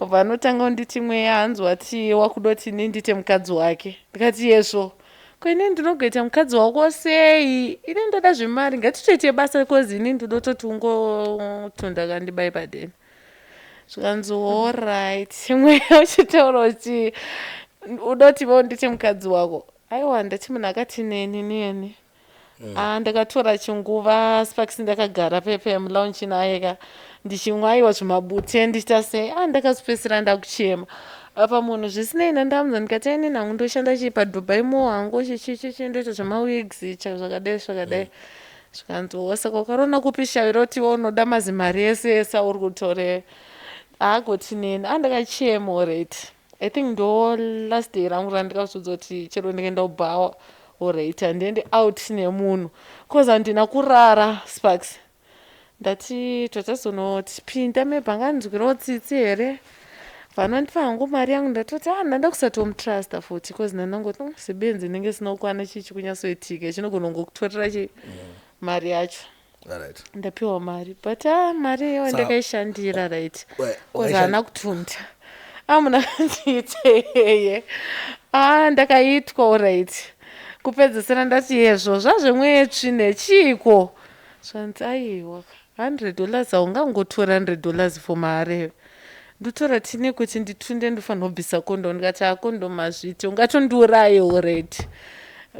bva anotanga kunditi, "Mweya hanzi wati wakudoti ini ndiite mukadzi wake." Ndikati, "Yezvo, ko ini ndinogoita mukadzi wako sei? Ini ndoda zvemari, ngatitoite basa, cause ini ndinototi ungotunda kandibai padeni." Zvikanzi, "Alright, mweya uchitaura uchi udoti vo ndite mukadzi wako." Aiwa, ndati munhu akati neni neni. Ah, ndakatora chinguva, Sparks, ndakagara pepe mulounge naye ka, ndichimwa, aiwa, zvimabute, ndichita sei. Ah, ndakazopedzisira ndakuchema apa. Munhu zvisinei nandamudza, ndikati, "Aini hangu ndoshanda chii paDubai Mall hangu, chichichichi, ndoita zvemawigs, zvakadai zvakadai." Zvikanzi, "Saka ukarona kupi shaviro kuti iwe unoda mazimari ese ese auri kutore?" Haagoti neni. Andakachema alright. I think ndo last day rangu randikazviudza kuti chero ndikaenda kubhawa, alright, handiende out nemunhu, cause handina kurara, Sparks. Ndati totazonoti pinda, maybe anganzwirawo tsitsi here, vanondipa hangu mari yangu. Ndatoti, ah, ndanda kusatomutrusta futi, cause ndandangoti, sebenzi inenge isina kukwana, chii chikunyatsoitika chinogona kungokutorera chi mari yacho?" Ndapiwa mari, but ah, mari iyoyo ndakaishandira, right, cause haana kutunda. Ah, munhu akandiiteyeye. Ah, ndakaitwa, alright. Kupedzisira ndati, "Yezvo, zvazvemwe tsvine chiiko?" Zvanzi, "Aiwa, $100 haungangotora $100 for mari. Ndotora tine kuti nditunde, ndofanira kubvisa condom." Ndikati, "Acondom hazviiti, ungatondiuraye already,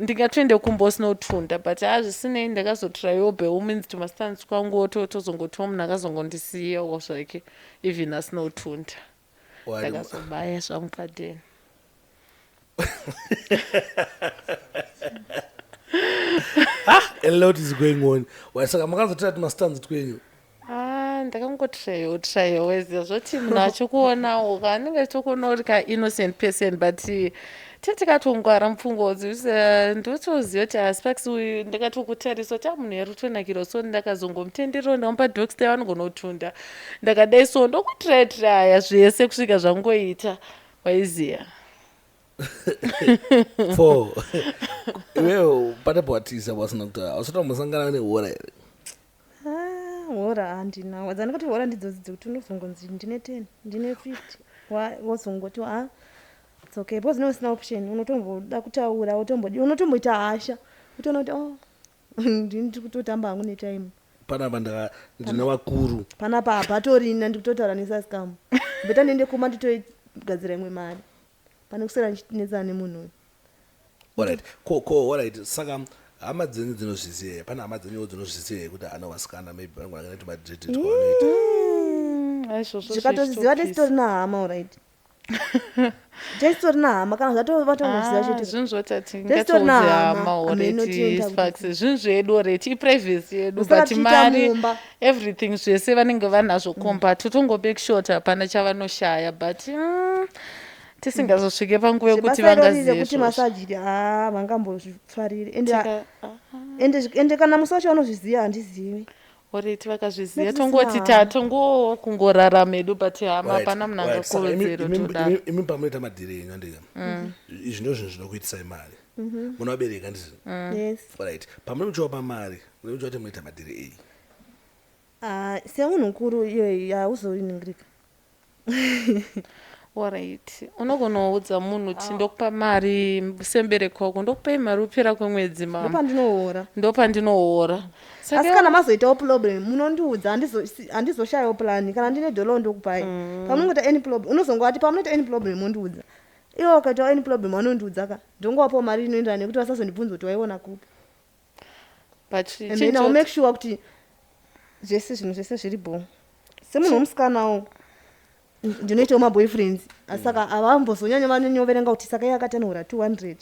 ndingatoende kumba usina kutunda." But hazvisinei, ndakazotrayiwo beumins tumastands kwangu, tozongotiwo munhu akazongondisiyawo zvake even asina kutunda. Ndakazobaya zvangu padeni. Ah, a lot is going on. Saka makazotora tumastands twenyu? Ah, Ndakangotrayo trayo, weziva zvoti munhu achikuonawo ka, anenge achitokuona uri ka innocent person, but tetikatongwara mupfungwa udzi. Ndotoziva kuti aSparks uyu, ndakatokutarisa kuti a munhu yari kutonakirwa, so ndakazongomutenderera, ndamupa dog style, anogona ndakadai, so ndokutraya zvese kusvika zvangoita, waiziya. Fo iwewe pane pawatisa wasina kuti hausati wambosangana nehora here? Ah, hora handina. Wadzana kuti hora ndidzodzi dzekuti unozongonzi ndine 10, ndine 50, wozongoti a it's okay, because unenge usina option. Unotomboda kutaura, utombodi, unotomboita hasha, utoona kuti oh, ndini ndiri kutotamba hangu netime. Panapa ndine vakuru. Panapa hapatorina, ndikutotaura nesaskamu, better ndiende kuma nditogadzira imwe mari pane kuswera ndichinetsana nemunhu uyu. Alright, ko alright, saka hama dzenyu dzinozviziva here? Pane hama dzenyuwo dzinozviziva here kuti ana vasikana maybe vanenge vakaita madhedheti kwavanoita? Aizvozvo. Zvikatoziva tesitorina hama, alright, tesitorina hama, kana zvatovatongoziva chete. Zvinhu zvotati Tesitorina ngatiudze hama, hama hameno. already. Tinoita kuti Sparks, zvinhu zvedu already, iprivacy yedu. Saka But tichiita mari, mumba. everything zvese vanenge vanazvo komba, totongomake sure kuti hapana chavanoshaya, but tisingazosvike panguva yekuti Zvebasa irori vangazive rekuti izvozvo. masajiri, ha, vangambozvifariri ende Ah, ende kana musi wacho vanozviziva, handizivi. Already vakazviziva. Nekuti Tongoti sina hama. tatongo kungorarama edu, but hama Alright, hapana munhu alright. Saka angakurudziro todaro. Imi pamunoita madhiri enyu, andika izvi ndo zvinhu zvinokuitisai mari, muna vabereki, handiti? Yes. Alright, pamunenge muchiwapa mari, munenge muchivati munoita madhiri ei? Ah, semunhu mukuru iyoyi hauzoiningirika. Alright, unogona kuudza munhu kuti ndokupa mari sembereko wako, ndokupai mari upera kwemwedzi, mama. Ndopandinohora. Ndopandinohora. Asi kana mazoitawo problem munondiudza, handizoshayiwo plan. Kana ndine dholo ndokupai. Pamunongoita any problem, unozongowati pamunoita any problem mondiudza. Iwo ukaitawo any problem wanondiudza ka, ndongowapawo mari inoenderana nekuti vasazondibvunza kuti waiona kupi. But And then I'll make sure kuti zvese, zvinhu zvese zviri bo. Semunhu womusikanawo ndinoitawo maboyfriends, asi saka havambozonyanya vanonyoverenga kuti saka iye akati anohora 200,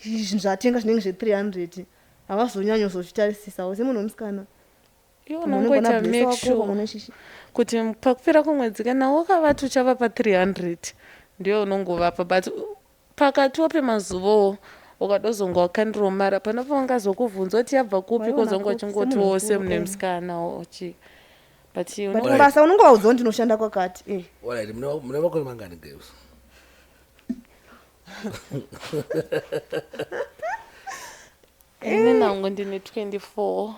zvinhu zvatenga zvinenge zve300, havazonyanyozozvitarisisa semunhu womusikana. Iwo Pamwe unenge unongoita una bless make wako, sure pamwe unechichi. kuti pakupera kwemwedzi kana wakavati uchavapa 300, ndiyo unongovapa, but pakatiwo pemazuvawo ukadozonga wakandirawo mari, hapana pavangazokubvunza kuti yabva kupi. Waiona Kozonga kupi, uchingotiwo semunhu semunhu mukuru, eh. musikana uchi but But Alright. basa unongovaudzawo ndinoshanda kwakati, eh. Alright, mune makore mangani, girls? Ini nangu ndine 24.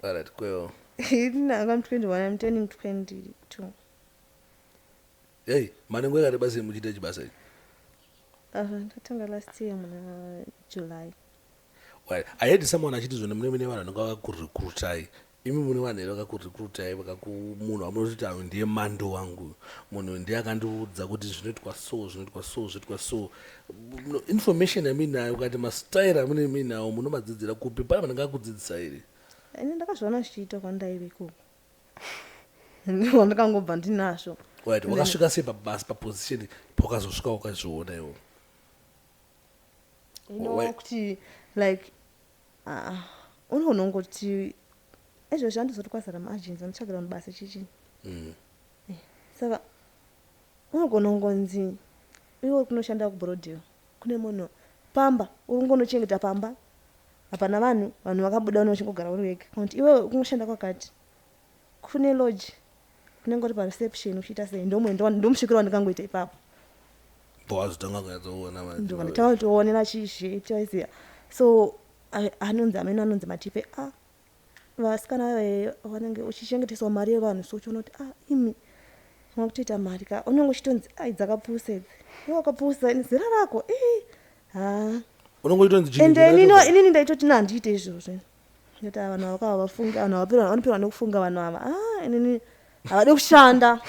Alright, kwewo? I'm 21, I'm turning 22. Ei, manengo yakareba sei muchiita chibasa ichi? Ndatanga last year muna July. Right. I heard someone achiti zvone mune vanhu vanenge vakakurekrutai. Imi mune vanhu here vakakurekrutai, munhu wamunototi ayo ndiye mando wangu, munhu ndiye akandiudza kuti zvinoitwa so, zvinoitwa so, zvinoitwa so? Information yamuinayo ukati mastaira amune muinawo, munomadzidzira kupi? Pane vanenge vakudzidzisa here? Ini ndakazviona zvichiitwa kwandaive ikoko, ndakangobva ndinazvo. Right, wakasvika sei pabasa, paposition pawakazosvika wakazviona iwo? Ino kuti like unogona kungoti izvozvi handizoti kwazara maagents anotsvagira vanhu basa chichi. Saka unogona kungonzi iwe uri kunoshanda kuBroadhill, kune munhu pamba, uri kungonochengeta pamba, hapana vanhu, vanhu vakabuda, une uchingogara uri wega, kana kuti iwewe kunoshanda kwakati kune lodge, unenge uri pareception uchiita sei, ndomusvikiro wandikangoita ipapo. Pawazotanga kunyatsoona? Ndokandotanga kutoonera chizhe, so anonzi amene anonzi matipe a vasikana vanenge uchichengeteswa mari yevanhu, so uchiona kuti a imi makutoita mari ka, unenge uchitonzi ai dzakapusa idzi, iwe wakapusa zera rako i ha. Unongoitonzi Ende inini ndaitoti na handiite izvozvo, ndoti "Ah, vanhu ava kava vafunga, vanhu vanoperwa nekufunga vanhu ava, a inini havadi kushanda,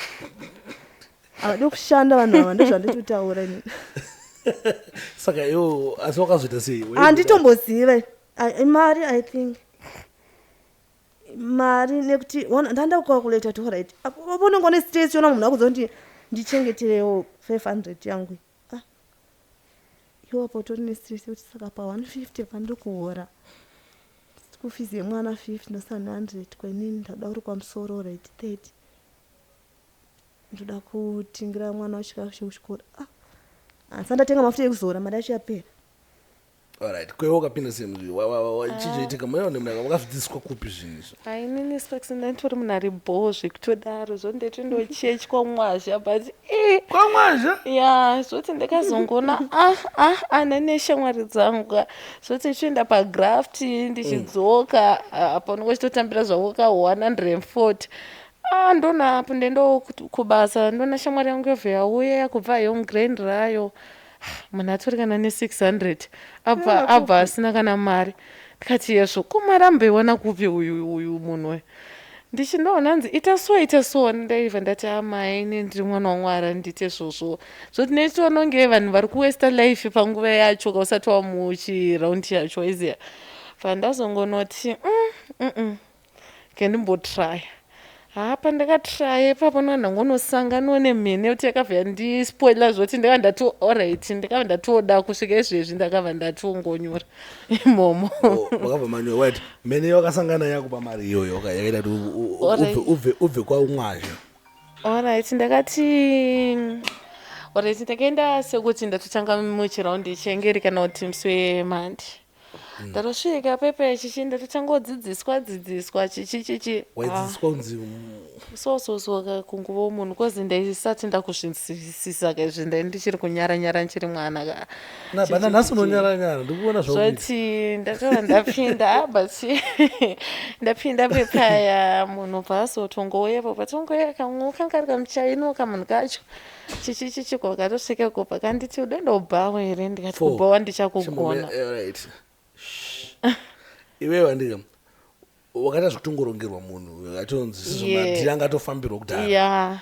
havadi kushanda vanhu ava," ndozvanditotaura inini. Saka iwo asi wakazoita sei? Handitombozive. Mari, I think mari, nekuti ndanda kucalculata kuti alright, apo unenge une stress, yona munhu akudza kuti ndichengeterewo 500 yangu, ah iwapo utori nestress yekuti saka pa 150 pandiri kuhora. School fees yemwana 50 ndosana 100 kwenini ndakuda kurukwa musoro right 30 ndoda kutingira mwana wechikafu chekuchikoro. Ah, handisati ndatenga mafuta ekuzora, mari yacho yapera. Alright, kwewe wakapinda sei? Chichoitika muyaone wakazvidzidziswa kupi zvinhu izvo? Ainini Sparks, ndanditori munhu ari bho zvekutodaro. Zvondeti ndochechi kwamwazha, but eh, Kwamwazha? Ya, zvoti ndakazongoona ah ah ana neshamwari dzangu ka, zvoti ndichienda pagraft ndichidzoka, ah, panonge uchitotambira zvako ka 140. Ah, ndona apo ndendo kubasa, ndona shamwari yangu yobva yauya yakubva yomugrain rayo. Munhu atori kana ne600, abva asina kana mari. Ndikati yezvo, ko mari amboiwana kupi uyu munhu uyu? Ndichindoona hanzi ita so, ita so. Ndaibva ndati amai, ini ndiri mwana waMwari, handiite izvozvo. Zvoti nechiononge vanhu vari kuwesta life panguva yacho kausati wamuchiraundi yacho, waiziya. Pandazongonoti ke ndimbotraya. Ha, pandakatraya ipapo ndangonosanganwa nemhene kuti yakabva yandispoila. Zvoti ndakava ndati alright, ndakava ndatoda kusvika izvezvi, ndakabva ndatongonyura imomo. Oh, wakabva manyura. Right, mhene wakasangana yakupa mari iyoyo yakaita kuti ubve kwaumwazha? Alright, ndakati alright, ndakaenda sekuti ndatotanga muchiraundi chengeri kana kuti musi wemandi. Ndatosvika pepe chichi, ndatotanga kudzidziswa dzidziswa chichi chichi. Waidzidziswa kunzi? So so so kunguva munhu kozi ndaisati ndakuzvinzwisisa kaizvi, ndai ndichiri kunyara nyara, ndichiri mwana ka. Bana nhasi unonyara nyara, ndikuona zvaukuita. Zvoti ndatova ndapinda, but ndapinda pepaya munhu paazotongouyapo, patongouya kamwe kanga kari kamuchaino kamunhu kacho chichi chichi, kwakatosvika kopa kanditi udoenda kubhawa here? Ndikati Four. kubhawa ndichakugona. Right, iwewe andika wakaita zvekutongorongerwa munhu atonzi madhiri anga atofambirwa kudhara. Ya,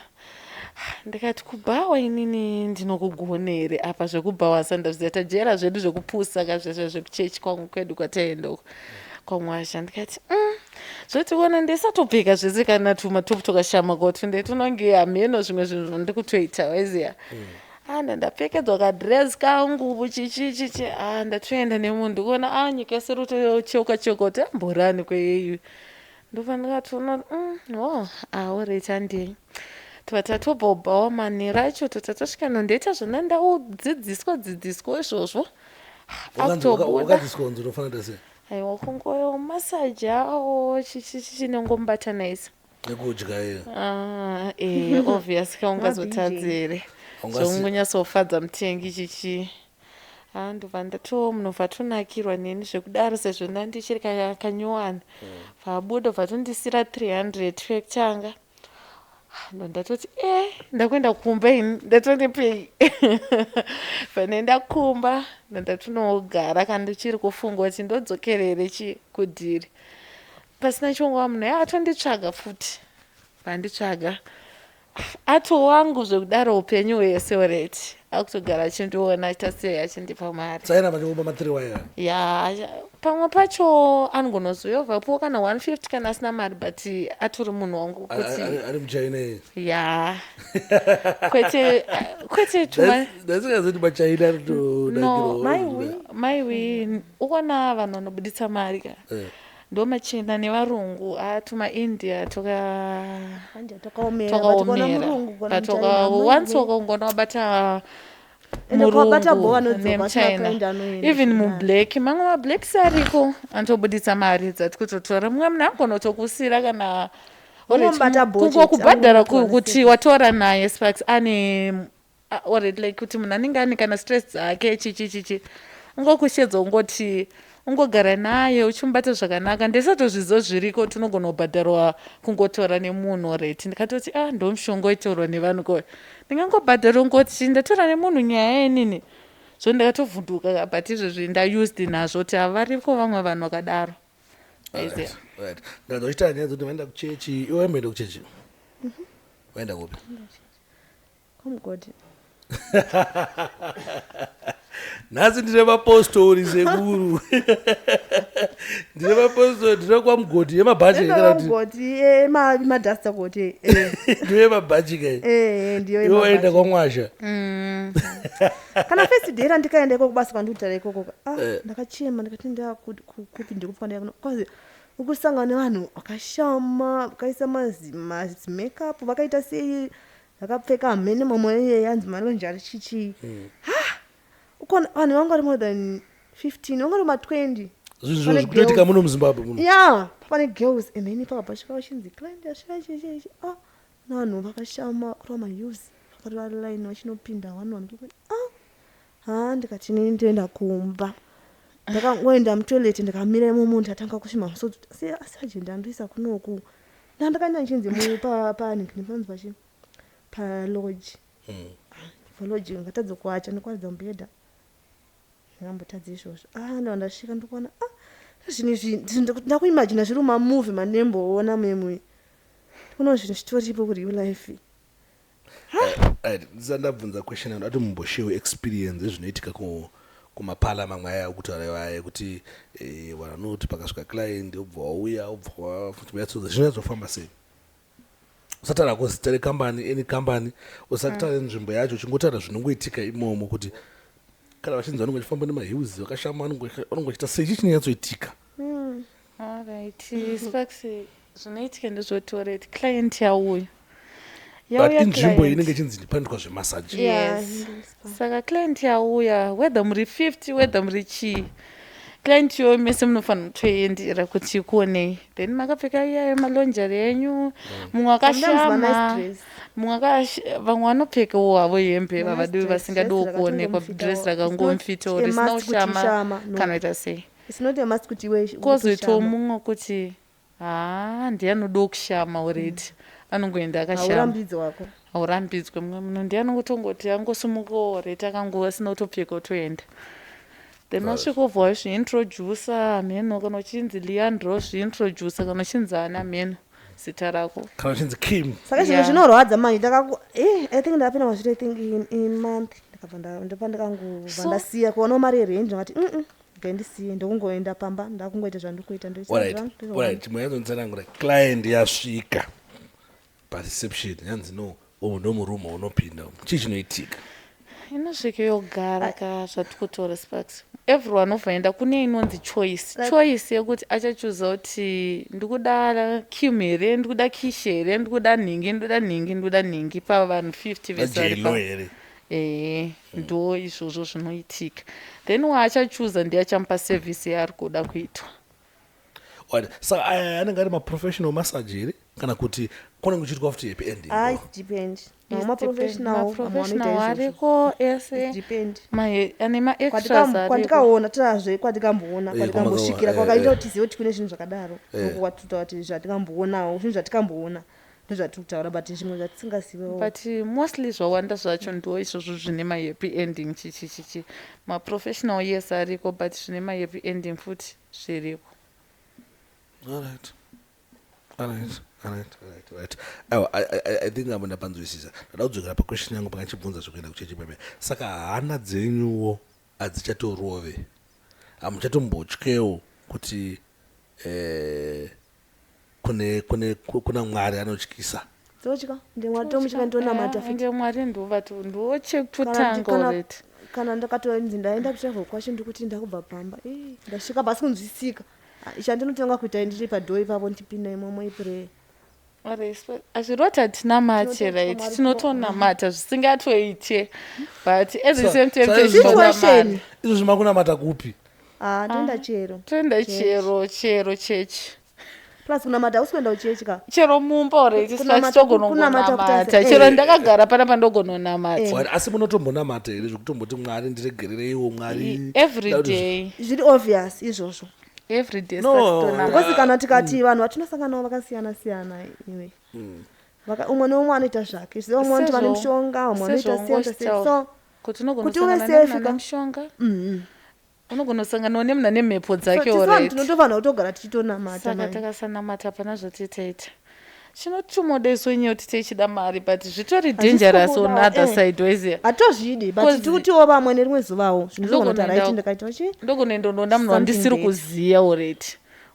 ndikati kubhawa inini ndinokugona here? Apa zvekubhawa sandazviziva, tajera zvedu zvekupusa kazvezve zvekuchechi kwangu kwedu kwataenda uko kwamwasha. Ndikati zvoti kuona ndisatopfeka zvese kana tumatopu twakashama koti ndetunonge hameno zvimwe zvinhu zvandikutoita, waiziya. Ah, ndapfekedzwa kadress kangu chichi chichi. Ah, ndatoenda nemunhu, ndikuona ah, nyika yese rutocheuka cheuka kuti amborani kweyeyu. Ndobva ndikatoona oh, ah, alright, handei. Tobva tatobva manheru acho, tobva tasvika nondoita zvona ndaudzidziswa dzidziswa izvozvo. Akutobuda. Wakadzidziswa kunzi unofanira kuita sei? Aiwa, kungoyo masaji awo chichi chichi nengomubatanaisa. Nekudya iyo? Ah, eh, obvious ka, ungazotadzi here? Zvongonyatsofadza mutengi chichi. Ah, ndobva ndato munobva tonakirwa neni zvekudaro sezvo ndandichiri kanyowani. Vabuda bva tondisira 300 pekutanga. Ah, ndo ndatoti e ndakuenda kumba ini, ndatonepei panenda kumba. Ndandatonogara kana ndichiri kufunga kuti ndodzokerere chi kudhiri pasina chiongowa munhu atonditsvaga futi. Vanditsvaga atowangu zvekudaro upenyu hwese. Alright, akutogara achindiona, achiita sei, achindipa mari. Saina vachikupa ma3 waya? Ya, pamwe pacho angonozoyovhapowo kana 150 kana asina mari, but atori munhu wangu kuti Ari muchaina iye? Ya, kwete kwete tuma. Ndasingazoti machaina. No. Maiwe. Maiwe, ukaona vanhu vanobuditsa mari ka, ndo machena nevarungu. Tuma-India toka Handi takaomera, but kuona twakaomera. murungu, kuona But muchina, once maiwe. wakangona wabata Ende kuwabata bho murungu vanodzoka nemuchina, vasina anoenda even zvakadaro. Mublack, mamwe mablacks ariko anotobuditsa mari dzati kutotora. Mumwe munhu angonotokusira kana Unongobata bho chete, kungokubhadhara anongotora kuti watora naye Sparks ane already like kuti munhu anenge ane kana stress dzake chichi chichi, ungokushedza, ungoti ungogara naye uchimubata zvakanaka. Ndisatozviziva zviriko tinogona kubhadharwa kungotora nemunhu. Alright, ndikatoti ah, ndo mushonga waitorwa nevanhu ko, ndingangobhadhara ungoti ndatora nemunhu nyaya inini. So ndakatovhunduka, but izvezvi ndaused nazvo kuti havariko vamwe vanhu vakadaro. Aiziya. Right, ndanza uchitaura nyaya dzekuti vaenda kuchechi. Iwe waimboenda kuchechi? Waenda kupi? Kwamugodi. Nhasi ndine mapostori sekuru, ndine mapostori, ndine kwamugodhi yemabhachi kana kuti Mugodi madhasta goti. Ndiyo yemabhachi kai? Ndiyo Iwe waenda yemabhachi. kwamwasha? Kana first day randikaenda ikoko basa kwandikutaura ikoko ka, ah, Eh. ndakachema ndikati ndakupi ndikupi ndaya kuno cause ukusangana nevanhu vakashama vakaisa mazimakeup vakaita sei vakapfeka hamene mamwe iyeye anzi malonjari chichi Hmm. ha ukona vanhu vanga vari more than 15 vanga vari ma20 Zvinhu Pane zvikutoitika girls. muno muzimbabwe muno ya pane girls and then ipapa pasvika vachinzi client yasvika chichichi ah vanhu vakashama kureva mause vakareva line vachinopinda one one ah ha ndikati inini ndoenda kumba ndakangoenda mutoilet ndikamira imomo ndatanga kusvima musodzi asi asi agenda andoisa kunoku ndandakaenda nchinzi panhingi panzi pachi palodge palodge ngatadza kuacha ndikwaridza mubhedha ndingambotadza izvozvo ah ndava ndasvika ndikuona ah zvinhu izvi ndakuimagina zviri mumamovie mandemboona memwe ndikuona zvinhu zvitoripo kureal life. Right, ndisati ndabvunza question yangu ati mumboshewe experience yezvinoitika kumapala mamwe aya okutaura aya ekuti eh, vanhu vanoti pakasvika client obva wauya obva wafuti zvinyatsofamba sei usataura ko zita rekambani any company usataura nzvimbo yacho uchingotaura zvinongoitika imomo kuti kana vachinzi vanonge vachifamba nemaheels vakashama vanonge vachiita sei chii chinonyatsoitika. Alright, Sparks, zvinoitika ndezvoti alright, client yauya. But Yauya inzvimbo client. inenge ichinzi panoitwa zvemassage. Yes. Saka client yauya, whether muri 50, whether muri chii. Client iyoyo mese munofanira kutoendera kuti ikuonei. Then makapfeka iyayo malonjari enyu, mumwe Sometimes ma-nice akashama, dress. mumwe vamwe vanopfekawo havo hembe Ma-nice vavadiwi dress, vasingadiwo dress kuonekwa, rakatongomufitawo. dress It's not rakangomufitawo a risina must kuti kushama ushama, no. kana kuita sei. It's not a must kuti iwe Kwozoitawo utoshama. mumwe kuti haa ndiye anodawo kushama already anongoenda akashama. Haurambidzwi wako. Haurambidzwe mumwe munhu ndiye anongotongoti angosimukawo already akango asina kutopfeka otoenda. Then wasvika wobva wazviintroducer hameno kana uchinzi Leandro wazviintroducer kana uchinzi ani hameno zita rako. Kana uchinzi Kim. Saka zvinhu Yeah. zvinorwadza manje ndakaku eh I think ndakapinda mazviri I think in month ndakabva ndopa ndakangobva ndasiya kuonawo mari yerent ndakati ngandisiye ndokungoenda pamba ndakungoita zvandikuita ndoita Alright, zvangu, ndoita alright, chimwe yanzonditsanangura client yasvika pareception yanzi no umu ndomurume unopinda umu chii chinoitika? Inosvika yogara ka zvatiri kutaura Sparks. Everyone obva aenda kune inonzi choice. Like Choice yekuti achachuza kuti ndikuda Kim here, ndikuda Kish here, ndikuda nhingi, ndikuda nhingi, ndikuda nhingi pavanhu 50 vese vari Najelo pa. here? Ehe, ndo izvozvo zvinoitika. Then waachachuza ndiye achamupa service yaari kuda kuitwa. Alright, saka aya anenge ari maprofessional massage here kana kuti kunenge kuchiitwa futi happy ending? Ah, it's depend. Mamwe maprofessional, vamwe vanoita Maprofessional izvozvo. ariko ese. It's depend. Ane maextras ariko. Kwandikaona tirazve kwatikamboona Eh, kwatikambosvikira kwamakaona, eh, kwakaita eh. kuti tizive kuti kune zvinhu zvakadaro. Eh. Kwatitaura kuti zvatikambowonawo zvinhu zvatikamboona ndozvatiri kutaura but zvimwe zvatisingazivewo. But mostly zvawanda zvacho ndo izvozvo zvine mahappy ending chichi chichi. Maprofessional yes ariko but zvine mahappy ending futi zviriko. Alright. Alright, alright, alright, alright. Aiwa, I think abo ndapanzwisisa. Ndada kudzokera paquestion yangu pakachibvunza zvekuenda kuchechi pepe. Saka hana dzenyuwo hadzichatorove. Hamuchatombotyewo kuti kuna Mwari anotyisa. Totya, ndimwa tomutyika ndonamata futi. Ende Mwari ndovati ndochekutanga Kana already. Kana ndakatonzi ndaenda kutravel kwacho ndikuti ndakubva pamba. Ndasvika pasi kunzwisika. Chandinotenga kuita ndiri padhoo ipapo ndipinda imomo iprayer. Hazviroti hatinamate, Tinototya right? Mwari. Tinotonamata zvisingatoite but at the same time Situation. tichitonamata. Izvo zvimakunamata kupi? Ah, toenda chero. Toenda Chechi. chero, chero chechi. Plus kunamata hausi kuenda kuchechi ka. Chero mumba already Kunamata togona kunamata kuti kungonamata. Chero ndakagara panapa ndogononamata. Mwari, asi munotombonamata here zvekutomboti Mwari ndiregerereiwo Mwari? Every Ndakuti day. Zviri obvious izvozvo. Every day No. satitonamata. Because kana tikati vanhu vatinosangana navo vakasiyana siyana iwe. Umwe neumwe anoita zvake. Zviziva umwe vanoti vane mishonga, umwe anoita sei, anoita sei. So Kuti unogona kuti uve kusangana safe nemunhu ane ka. mishonga. Unogona kusanganawo nemunhu ane mhepo So dzake tisu vanhu alright. tinotofanira kutogara tichitonamata Saka manje. takasanamata hapana zvatiitaita. Chinotumoda isu nyaya kuti tichida mari but zvitori Hazvisi dangerous on kubudawo, other eh. side waiziya. Hatozvidi but Cause tikutiwo vamwe nerimwe zuvawo zvinhu zvinogona kuti Ndogonoenda right ndikaita chi ndogonoenda unoona munhu something wandisiri better. kuziya already.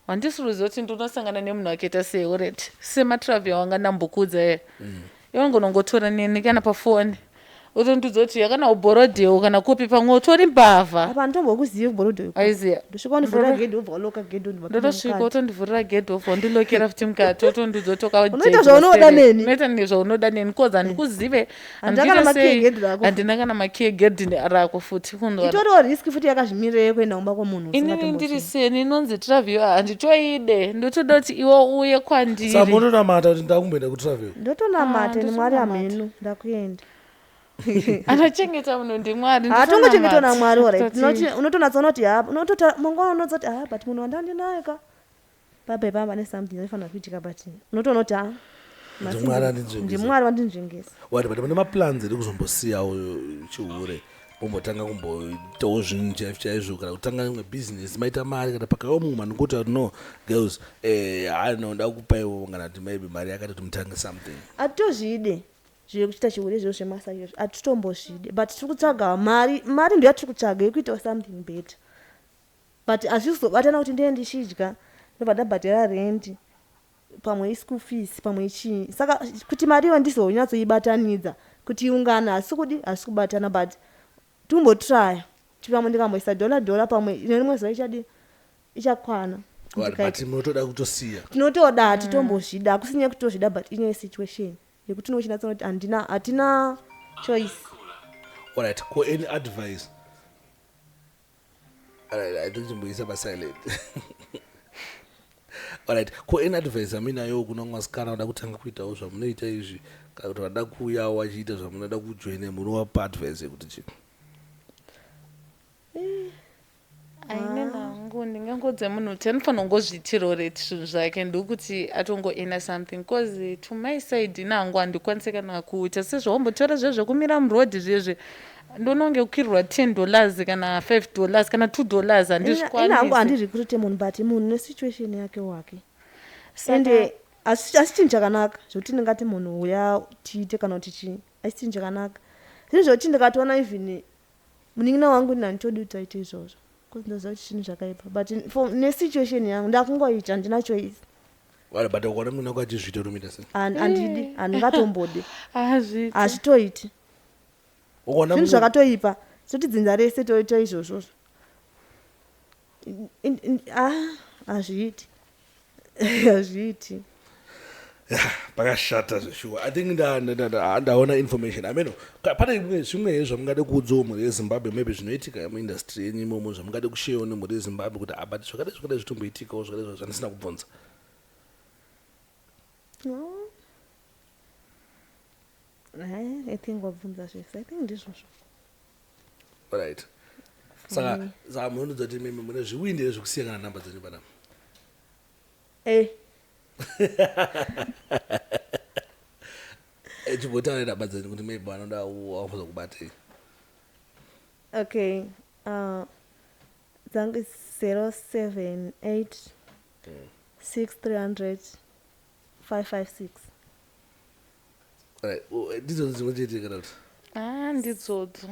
Wandisiri kuziya kuti ndinosangana nemunhu akaita sei already. Sematravel wanga ndambokudza iye. Iwe ungonongotora neni kana pafoni. Otondiudza kuti yakana uBorrowdale kana kupi, pamwe utori mbavha. Apa handitombokuzivi kuBorrowdale. Aiziya. Ndosvika wandivhurira gedhi, wobva waloka gedhi, wondibva. Ndotosvika, otondivhurira gedhi, wobva wandilokera futi mukati, otondiudza kuti Unoita zvaunoda neni. Unoita zvaunoda neni cause handikuzive. Handina kana makey egedhi rako. Handina kana makey egedhi rako futi kundoona. Itoriwo risk futi yakazvimirira yekuenda kumba kwomunhu Inini ndiri usingatombozivi. seni inonzi travel handitoide, ndotoda kuti iwe uye kwandiri. Saka munotonamata kuti ndakumboenda kutravel? Ndotonamata ende Mwari. Ndotonamata. Hamhenu, ndakuenda. Anochengeta munhu ndiMwari. Hatongochengetwa naMwari, alright. Toti- Unotonatsaona kuti ha, unotota mangwana unotsa kuti ha, but munhu wandandinaye ka papa ipapa pane something anofanira kuitika, but unotoona kuti ha, NdiMwari andinzvengesa. ndiMwari wandinzvengesa. Wati but mune maplans ere kuzombosiyawo chihure, mombotanga kumboitawo zvinhu chaizvo chaizvo, kana kutanga imwe business, maita mari, kana pakaiwa mumwe manongoti kuti, "No girls, hano nda kupaiwo," kana kuti maybe mari yakati kuti mutange something? Hatitozvide zvekuchiita chihure zviro zvemasa izvozvo, hatitombozvide, but tiri kutsvaga mari. Mari ndo yatiri kutsvaga yekuitawo something better, but hazvizobatana kuti ndee ndichidya, ndobva ndabhadhara rendi, pamwe ischool fees, pamwe ichii. Saka kuti mari iyo ndizonyatsoibatanidza kuti iungane, hasi kudi, hasi kubatana, but timbotraya kuti pamwe ndikamboisa dollar dollar, pamwe nerimwe zuva ichadi ichakwana. Wati, but munotoda kutosiya? Tinotoda, hatitombozvida, hakusi nyaya yekutozvida, but inyaya yesituation yekuti unochinatsa kuti handina, hatina choice. Alright, ko any advice? Alright, I think chimboisa pasilent. Alright, ko any advice aminayo kuna mwasikana vada kutanga kuitawo zvamunoita izvi, kana kuti vada kuuyawo vachiita zvamunoda kujoina, munovapa advice yekuti chii? Aine nangu ndingangodze munhu kuti anofanira kungozviitirawo reti zvinhu zvake, ndokuti atongoena something, cause to my side inangu handikwanisi kana kuita sezvawambotaura zviya zvekumira murodhi zvezve, ndononge kukwirirwa $10 kana $5 kana $2. Ina hangu Handizvikwanisi. Handirekrute munhu, but munhu nesituation yake wake. Saka- Ende asi chinhu chakanaka zvokuti ndingati munhu uya tiite kana kuti chii, asi chinhu chakanaka zvinhu zvokuti ndikatoona even munin'ina wangu ini handitodi kuti aite izvozvo, because ndoziva kuti zvinhu zvakaipa, but for nesituation yangu ndakungoita, handina choice. Wari, but ukaona munhu wako achizviita unomuita sei? Handidi, handingatombodi. Hazviiti. Hazvitoiti. Ukaona Zvinhu zvakatoipa toti dzinza rese toita izvozvozvo. Ah, hazviiti, hazviiti. Pakashata zveshuwa. I think ndaona information ameno. Pane zvimwe here zvamungade kuudzawo mhuri yeZimbabwe, maybe zvinoitika muindustry yenyu imomo, zvamungade kusharewo nemhuri yeZimbabwe kuti abati zvakadai zvakadai zvitomboitikawo zvakadai zvandisina kubvunza? No. I think wabvunza zvese, I think ndizvozvo. Right, saka munonudza kuti mimi mune zviwindi here zvekusiya kana namba dzenyu panapa? Eh. Chimbotaura namba dzenyu kuti maybe vanoda wakuza kubatei. Okay, dzangu is 078 6300 556. Right, ndidzo dzimwe chete kana kuti? Ah, ndidzodzo.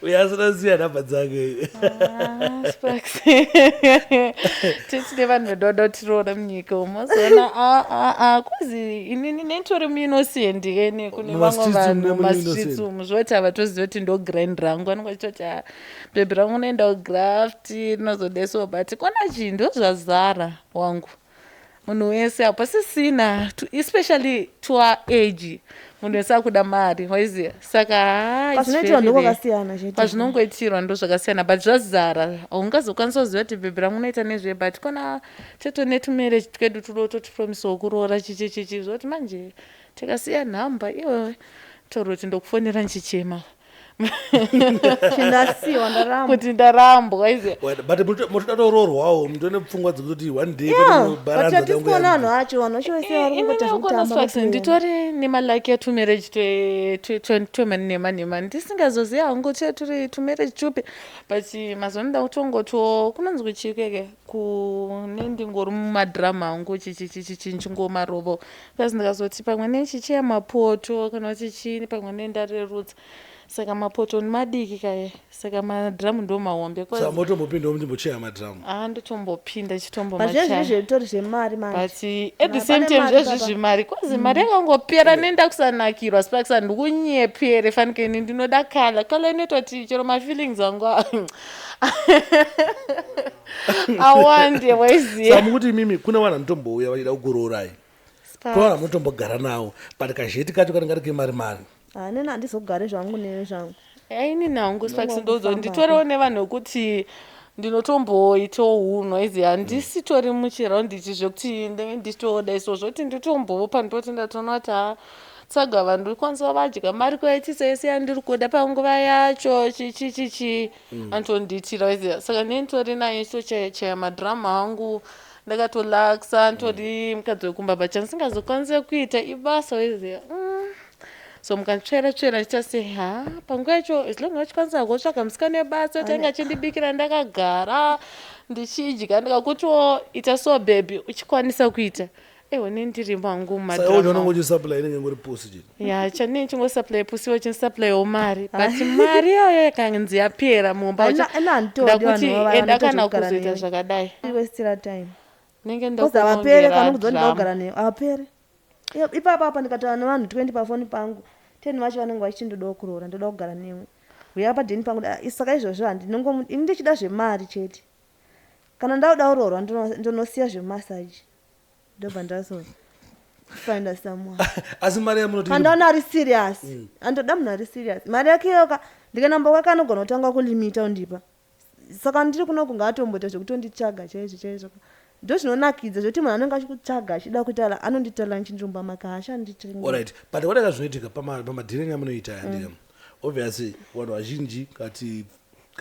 Uyo asina kusiya namba dzake. Ah, Sparks, titine vanhu vedu vada kutiroora munyika umu, mazoona a kuzi inini nenditori muinnocent ene kune vamwe Mumastreets vanhu. umu nemune Mumastreets innocent. umu zvoti havatozivi kuti ndo grind rangu, vanenge vachitoti, "Ah, bhebhi rangu unoenda kugraft rinozodeso," but kona chii, ndo zvazara wangu, munhu wese hapasisina, especially to our age, munhu wese akuda mari, waiziya, saka haa, it's Pazvinoitirwa very rare. ndokwakasiyana chete. Pazvinongoitirwa ndo zvakasiyana, but zvazara, haungazokwanisa kuziva kuti bhebhi rangu unoita nezve, but kona teto netumarriage twedu tudo totipromisawo kuroora chichi chichi, zvoti manje tikasiya nhamba iwewe taura kuti ndokufonera nchichema. Chindasiwa ndaramba. Kuti ndarambwa, waiziya. Right, but mutoda toroorwawo, mutone pfungwa dzekutoti one day Yeah, pane but baranza hatisi yangu kuona yangu. vanhu vacho, vanhu vacho vese vari kungoita Inini zvekutamba. Sparks, nditori nemalaki etumarriage twemanhema nhema, ndisingazozivi hangu che turi tumarriage tupi, but mazuva anoda kutongotiwo kunonzwi chikeke kune ndingori mumadhirama angu chichichichichi nchingomarovo kasi ndikazoti pamwe nechicheya mapoto kana kuti chini, pamwe nendarerutsa. Saka mapoto madiki kaye, saka madhiramu ndo mahombe. Saka motombopinda muchimbocheya madhiramu? Ah, ndotombopinda. But zvezvi Chitombomacha. zvetori zvemari manje. But at the Na, same pane time, mari zvezvi papa. zvimari kwazi mari yakangopera, nenda kusanakirwa. Sparks, handikunyepere, fanike ini ndinoda kala kala inoita kuti chero mafeelings angu awande, waiziya. Saka mukuti imimi kune vanhu vanotombouya vachida kukurorai, Sparks. kune vanhu vamunotombogara navo, but kazheti kacho kanenge kari kemari mari? Ah, nena handizogare zvangu newe zvangu. Aini nangu, Sparks, Ndongokufamba. ndozo nditorewo nevanhu vekuti ndinotomboitawo hunhu, aiziya. Handisitori muchiraundi ichi zvekuti ndenge ndichitoda iso zvoti nditombowo pandoti ndatoona kuti ha, tsaga vanhu ndikwanisa vadya mari kuvaitisa yese yandiri kuda panguva yacho, chichichichi anotondiitira, waiziya. Saka ndini nditori nayo chitochaya madhirama angu, ndakatolaksa, nditori mukadzi wekumba, but chandisingazokwanise kuita ibasa, waiziya. So mukanditsvera tsvera ndichita sei? Ha, panguva yacho, as long achikwanisa kutsvaga musikana webasa tange achindibikira, ndakagara ndichidya, ndikakutiwo ita so baby, uchikwanisa kuita, ewe nendiri mangu. Saka ucho unenge Mumadhirama uchisupply inenge ingori pusi chete? Ya, chanee chingosupply pusiwo, chinsupplywo mari, but mari iyoyo ikanzi yapera mumba, Ina handitodi ndakuti vanhu vava enda vanoita kana zvekugara kuzoita newe. zvakadai. Wastira time. Nenge Because havapere kana ndakunongera kudzwa ndida drama. kugara newe, havapere. Ipapa apa ndikataura nevanhu 20 pafoni pangu, 10 vacho vanenge vachiti ndodawo kuroora, ndoda kugara newe, uya padheni pangu. Ah, saka izvozvo handinongo, ini ndichida zvemari chete. Kana ndauda kuroorwa, ndonosiya zvemasaji, ndobva ndazofinda someone. Asi mari yamunoti Kana ndaona ari serious, andoda munhu ari serious, mari yake iyoka ndikanamba kwake anogona kutanga kulimita undipa. Saka ndiri kunoku, ngaatomboita zvekutonditsvaga chaizvo chaizvo, ndo zvinonakidza zvekuti munhu anenge achikutsvaga achida kuita, anondita lunch ndiri mumba make, haashanditengi. Alright, but whatever zvinoitika pamadhireni amunoita yandika, obviously vanhu vazhinji kati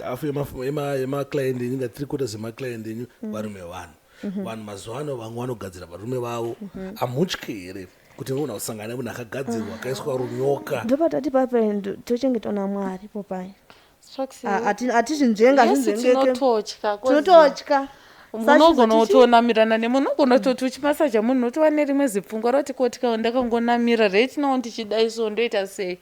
hafu yemaclient enyu, nga three quarters yemaclient enyu varume vanhu. Vanhu mazuva ano vamwe vanogadzira varume vavo. Hamutyi here kuti munhu kusangana nemunhu akagadzirwa, akaiswa runyoka? Ndopatati pape tochengetwa naMwari popai. Sparks, Hatizvinzvenga. Yes, Zvinzvengeke. Tinototya. Tinototya. Unogona kutonamirana nemunhu, unogona kutoti uchimasaja munhu unotova nerimwe zipfungwa roti kotika ndakangonamira right now ndichidai, so ndoita sei?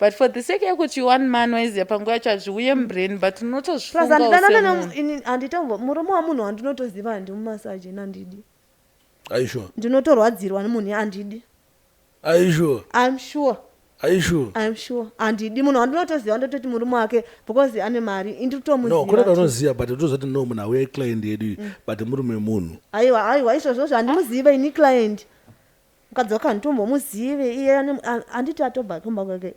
But for the sake yekuti you one man, waiziya, panguva yacho hazviuye mubrain, but Plus unotozvifungawo handidanana semunhu. Handitombo murume wamunhu wandinotoziva handimumasaje, handidi. Are you sure? Ndinotorwadzirwa nemunhu, handidi. Are you sure? I'm sure. Are you sure? I'm sure, handidi munhu wandinotoziva, ndototi murume wake because ane mari. No, inditomuziva. kune vanoziva, but utoziva kuti no, munhu auya client yedu iyi, but murume wemunhu. Aiwa, aiwa, izvozvozvo handimuzive ini client. Mukadzi wake handitombomuzive iye handiti atobva kumba kwake.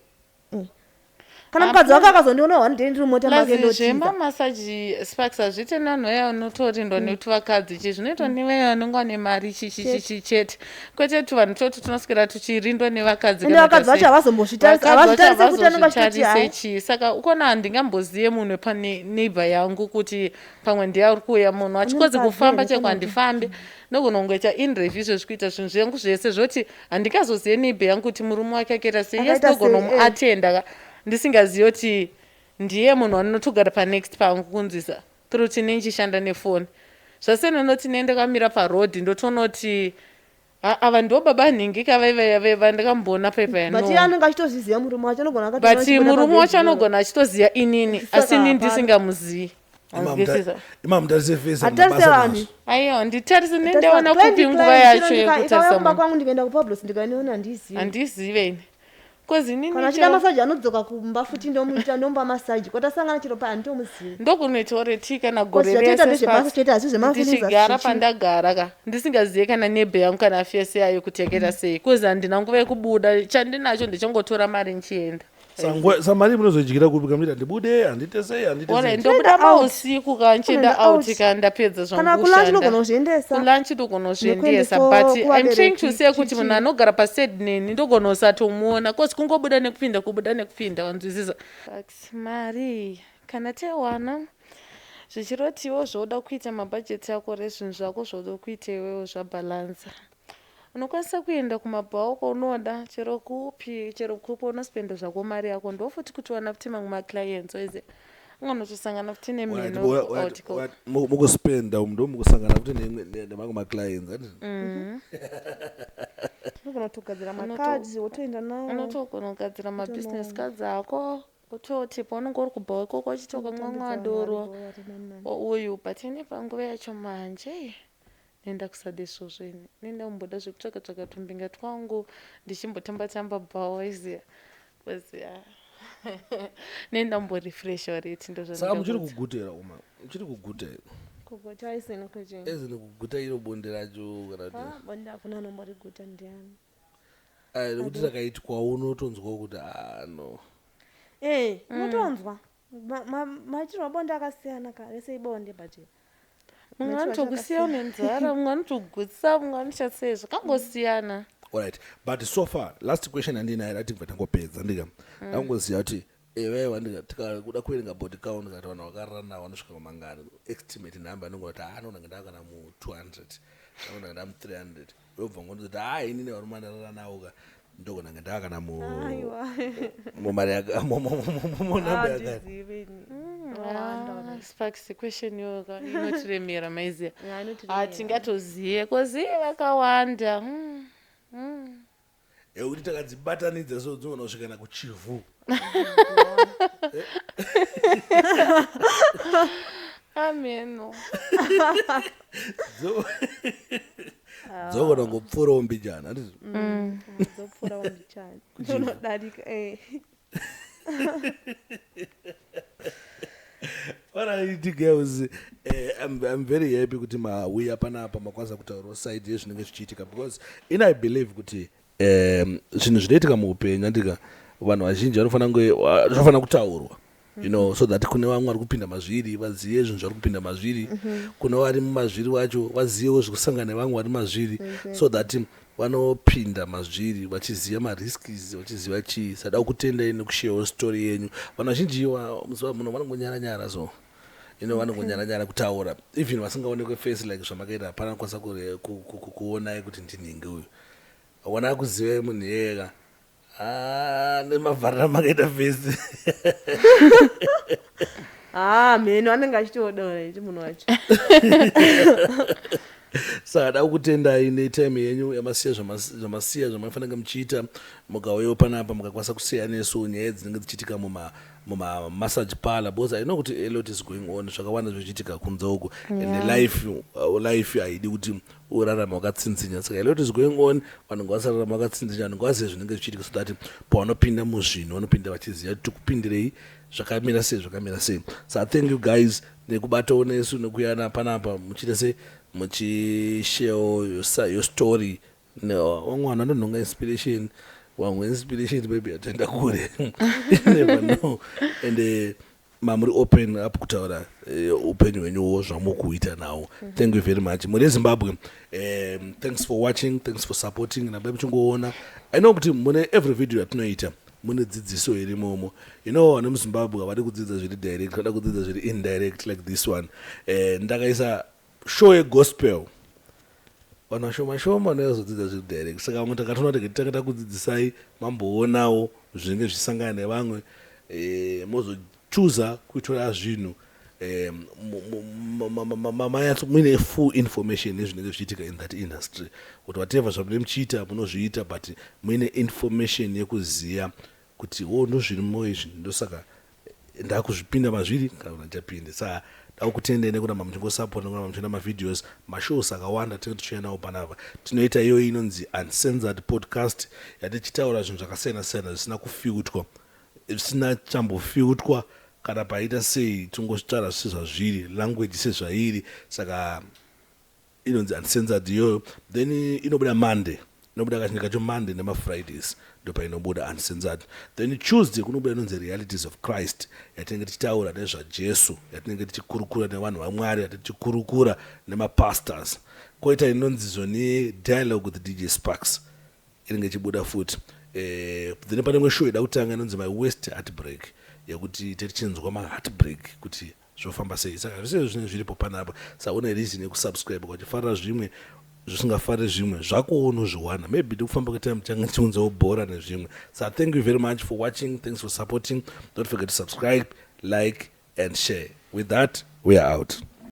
Kana Ah, mukadzi wake akazondiona one day ndiri mumota make, Plus ndotiza. zvemamasaji, Sparks, hazviite nevanhu vaya vanotorindwa nekuti vakadzi chi zvinoitwa nevaya vanenge vane mari chichichichi chete, kwete tuvanhu toti tunoswera tuchirindwa nevakadzi. Ende Kana vakadzi vacho sei. havazombozvitarisi. Vakadzi vacho Havazvitarise kuti anenge achitoti havazozvitarise hai. chii. Saka ukona handingamboziye munhu pane neighbor yangu kuti pamwe ndiye ari kuuya munhu achikozi mukadzi kufamba here cheko. kana kuti- Handifambi, ndogona kungoita inreview izvezvi, kuita zvinhu zvangu zvese, zvoti handingazoziye neighbor yangu kuti murume wake akaita sei. Yes. Akaita sei, Ndogona eh. kumuatenda ka ndisingazivi kuti ndiye munhu wanotogara panext pangu, kunzwisa through tine ndichishanda nefoni. Zvasiyana noti ne ndakamira parodhi ndotoona kuti ava ndo baba nhingi kavaivaiva ndakamboona paipa. But iye anenge achitozviziva murume wacho anogona But murume wacho anogona achitoziva inini, Saka asi inini hapana. ndisingamuzivi. Wanzwisisa? Imamutarise face. Hatarise vanhu. Aiwa, nditarise, nendaona kupi nguva yacho yekutarisa Kumba munhu? kwangu ndikaenda kuPablos ndikaniona, handizivi. Handizive ini, cause inini Kana achida masaji anodzoka kumba futi, ndomuita, ndomupa masaji kwatasangana chero pa handitomuzivi. Ndokunoitawo reti kana gore Cause zvatoita rese, ndezvebasa Sparks. chete, asi zvemafeelings Ndichigara hazvichi. pandagara ka ndisingazive kana neighbor yangu kana face yayo kuti yakaita sei, cause handina nguva yekubuda. Chandinacho ndichangotora mari ndichienda. Samari munozodyira kupi kamuti handibude, handite sei, handite Ora sei? ndobuda Unoenda out. mausiku ka nchienda Unoenda out out. ka ndapedza Kana kulunch zvangu. unogona kuzviendesa. Kulunch ndogona kuzviendesa, Nekuendesawo but I'm trying to kuvabereki, say kuti chichi. munhu anogara paside neni ndogona kusatomuona, cause kungobuda nekupinda, kubuda nekupinda, wanzwisisa? But mari kana taiwana zvichirotiwo zvoda kuita mabhajeti ako rezvinhu zvako zvoda kuita iwewo zvabhalansa, unokwanisa kuenda kumabhawa kwaunoda, chero kupi, chero kupi unospenda zvako mari yako. Ndofuti kuti wana futi mamwe maclients oize ungonotosangana futi nemheno out ikoko. Mukuspenda umu ndo mukusangana futi nemamwe maclients, handiti? Unogona kutogadzira makadhi wotoenda nawo. Unotogona kugadzira mabusiness cards ako. Kutoti paunenge uri kubhawa ikoko uchiti ukamwa doro uyu, but ini panguva yacho manje nenda kusada izvozvo. Ini nenda kumboda zvekutsvaka tsvaka tumbinga twangu, ndichimbotamba tamba bhawa iziya, because nenda mborefresh already. Saka muchiri kugutera uma muchiri kuguta here? Kuguta isini kuchi? Ezini kuguta iro bonde racho kana kuti? Ah, bonde hakuna anomboriguta, ndiani? Ai, nekuti rakaitwa unotonzwawo kuti, ah, no. Eh, unotonzwa maitirwo abonde akasiyana ka, rese ibonde, but mumwe maitiro acho anotokusiya une nzara, mumwe anotogutsa, mumwe anoita sei, zvakangosiyana. Alright, but so far, last question andinayo rati kubva tangopedza, ndika ndangoziva kuti ewewa ndika tikakuda kuverenga body count, kana kuti vanhu vakarara navo vanosvika pamangani, estimate number anongoti kuti anogona ndaa kana mu200, anogona ndaa mu300, wobva ngondoti, ha, inini varume andarara navo ka ndogona ndaa kana Aiwa. mumari munamba yakati. Handizivi ini. Vakawanda. Ah, Sparks, question iyoyo inotiremera, maiziya. Ya, inotiremera. Hatingatoziye koziye vakawanda. Ekuti takadzibatanidza so dzinogona kusvika nakuChivhu. Ameno. Dzogona kungopfuurawo mbijana, handizvo? Dzopfuura mbichana, unodarika, eh. Alright girls, I'm very happy kuti mauya panapa, makwanisa kutaurawo side yezvinenge zvichiitika, because in I believe kuti zvinhu zvinoitika muupenyu, andika, vanhu vazhinji vanofanira kunge zvinofanira kutaurwa so that kune vamwe vari kupinda mazviri vazive zvinhu zvari kupinda mazviri, kune vari mumazviri vacho vazivewo zvekusangana nevamwe vari mazviri, so that vanopinda mazviri vachiziva marisks, vachiziva chii. Sada kutendai nekusharewo story yenyu. Vanhu vazhinji muzuva muno vanongonyara-nyara, so vanongonyara-nyara kutaura, even vasingaonekwe face like zvamakaita. Hapana kukwanisa kuonai kuti ndinhingi uyu, wana kuziva munhu iyeka. Ah, nemavharira makaita face. Ah, mheno anenge achitodaura ichi munhu wacho. Saka da kutendai netime yenyu yamasiya, zvamasiya zvamafanira muchiita, mukauyawo panapa, mukakwanisa kusiya nesu nyaya dzinenge dzichiitika mumamassage parlor, because I know kuti a lot is going on, zvakawanda zvichiitika kunze uku, and life haidi kuti urarame wakatsinzinya. Saka a lot is going on, vanhu ngavasararama vakatsinzinya, vanhu ngavazive zvinenge zvichiitika, so that pavanopinda muzvinhu vanopinda vachiziva kuti tikupindirei, zvakamira sei, zvakamira sei. So thank you guys nekubatawo nesu, nekuyana panapa muchiita sei, muchisharewo your story. No, vamwe vanhu vanonhonga inspiration, vamwe inspiration maybe yatoenda kure, you never know. And mamuri open up kutaura upenyu hwenyuwo zvamukuita nawo. Thank you very much, muri eZimbabwe. Thanks for watching, thanks for supporting. Rambai muchingoona. I know kuti mune every video yatinoita mune dzidziso irimomo. Vane muZimbabwe havadi kudzidza zviri direct, vada kudzidza zviri indirect like this one. Ndakaisa show yegospel, vanhu vashoma shoma vanozodzidza zviri direct. Saka vamwe takatoona kuti tanga takudzidzisai, mamboonawo zvinenge zvichisangana nevamwe, mozochuza kuitora zvinhu mayatso muine full information nezvinenge zvichiitika in that industry, kuti whatever zvamunenge muchiita munozviita, but muine information yekuziva kuti o ndozvirimo izvi, ndosaka ndakuzvipinda mazviri kana kuti handichapinde. Saka dakukutendai nekuramba muchingosapota, nekuramba muchienda mavideos, mashows akawanda tinenge tichiuya nawo panapa. Tinoita iyoyi inonzi Uncensored Podcast, yatichitaura zvinhu zvakasiyana siyana zvisina kufilterwa, zvisina chambofilterwa kana paita sei, tingozvitaura sezvazviri, language sezvairi. Saka inonzi Uncensored iyoyo. Then inobuda Monday, inobuda kazhinji kacho Monday nemaFridays, ndopainobuda Uncensored. Then Tuesday kunobuda inonzi Realities of Christ, yatinenge tichitaura nezvaJesu, yatinenge tichikurukura nevanhu vaMwari, yatinenge tichikurukura nemapastors. Koita inonzi zvoni Dialogue with DJ Sparks, inenge ichibuda futi. Then pane imwe show ida kutanga inonzi My Worst Heartbreak, yekuti tichinzwa maheartbreak kuti zvofamba sei. Saka zvese zvinenge zviripo panapa. Saka une reason yekusubscribe uchifarira zvimwe, zvisingafariri zvimwe zvako unozviwana. Maybe nekufamba kwetime tichange tichiunzawo bhora nezvimwe. So thank you very much for watching, thanks for supporting. Don't forget to subscribe, like and share. With that, we are out.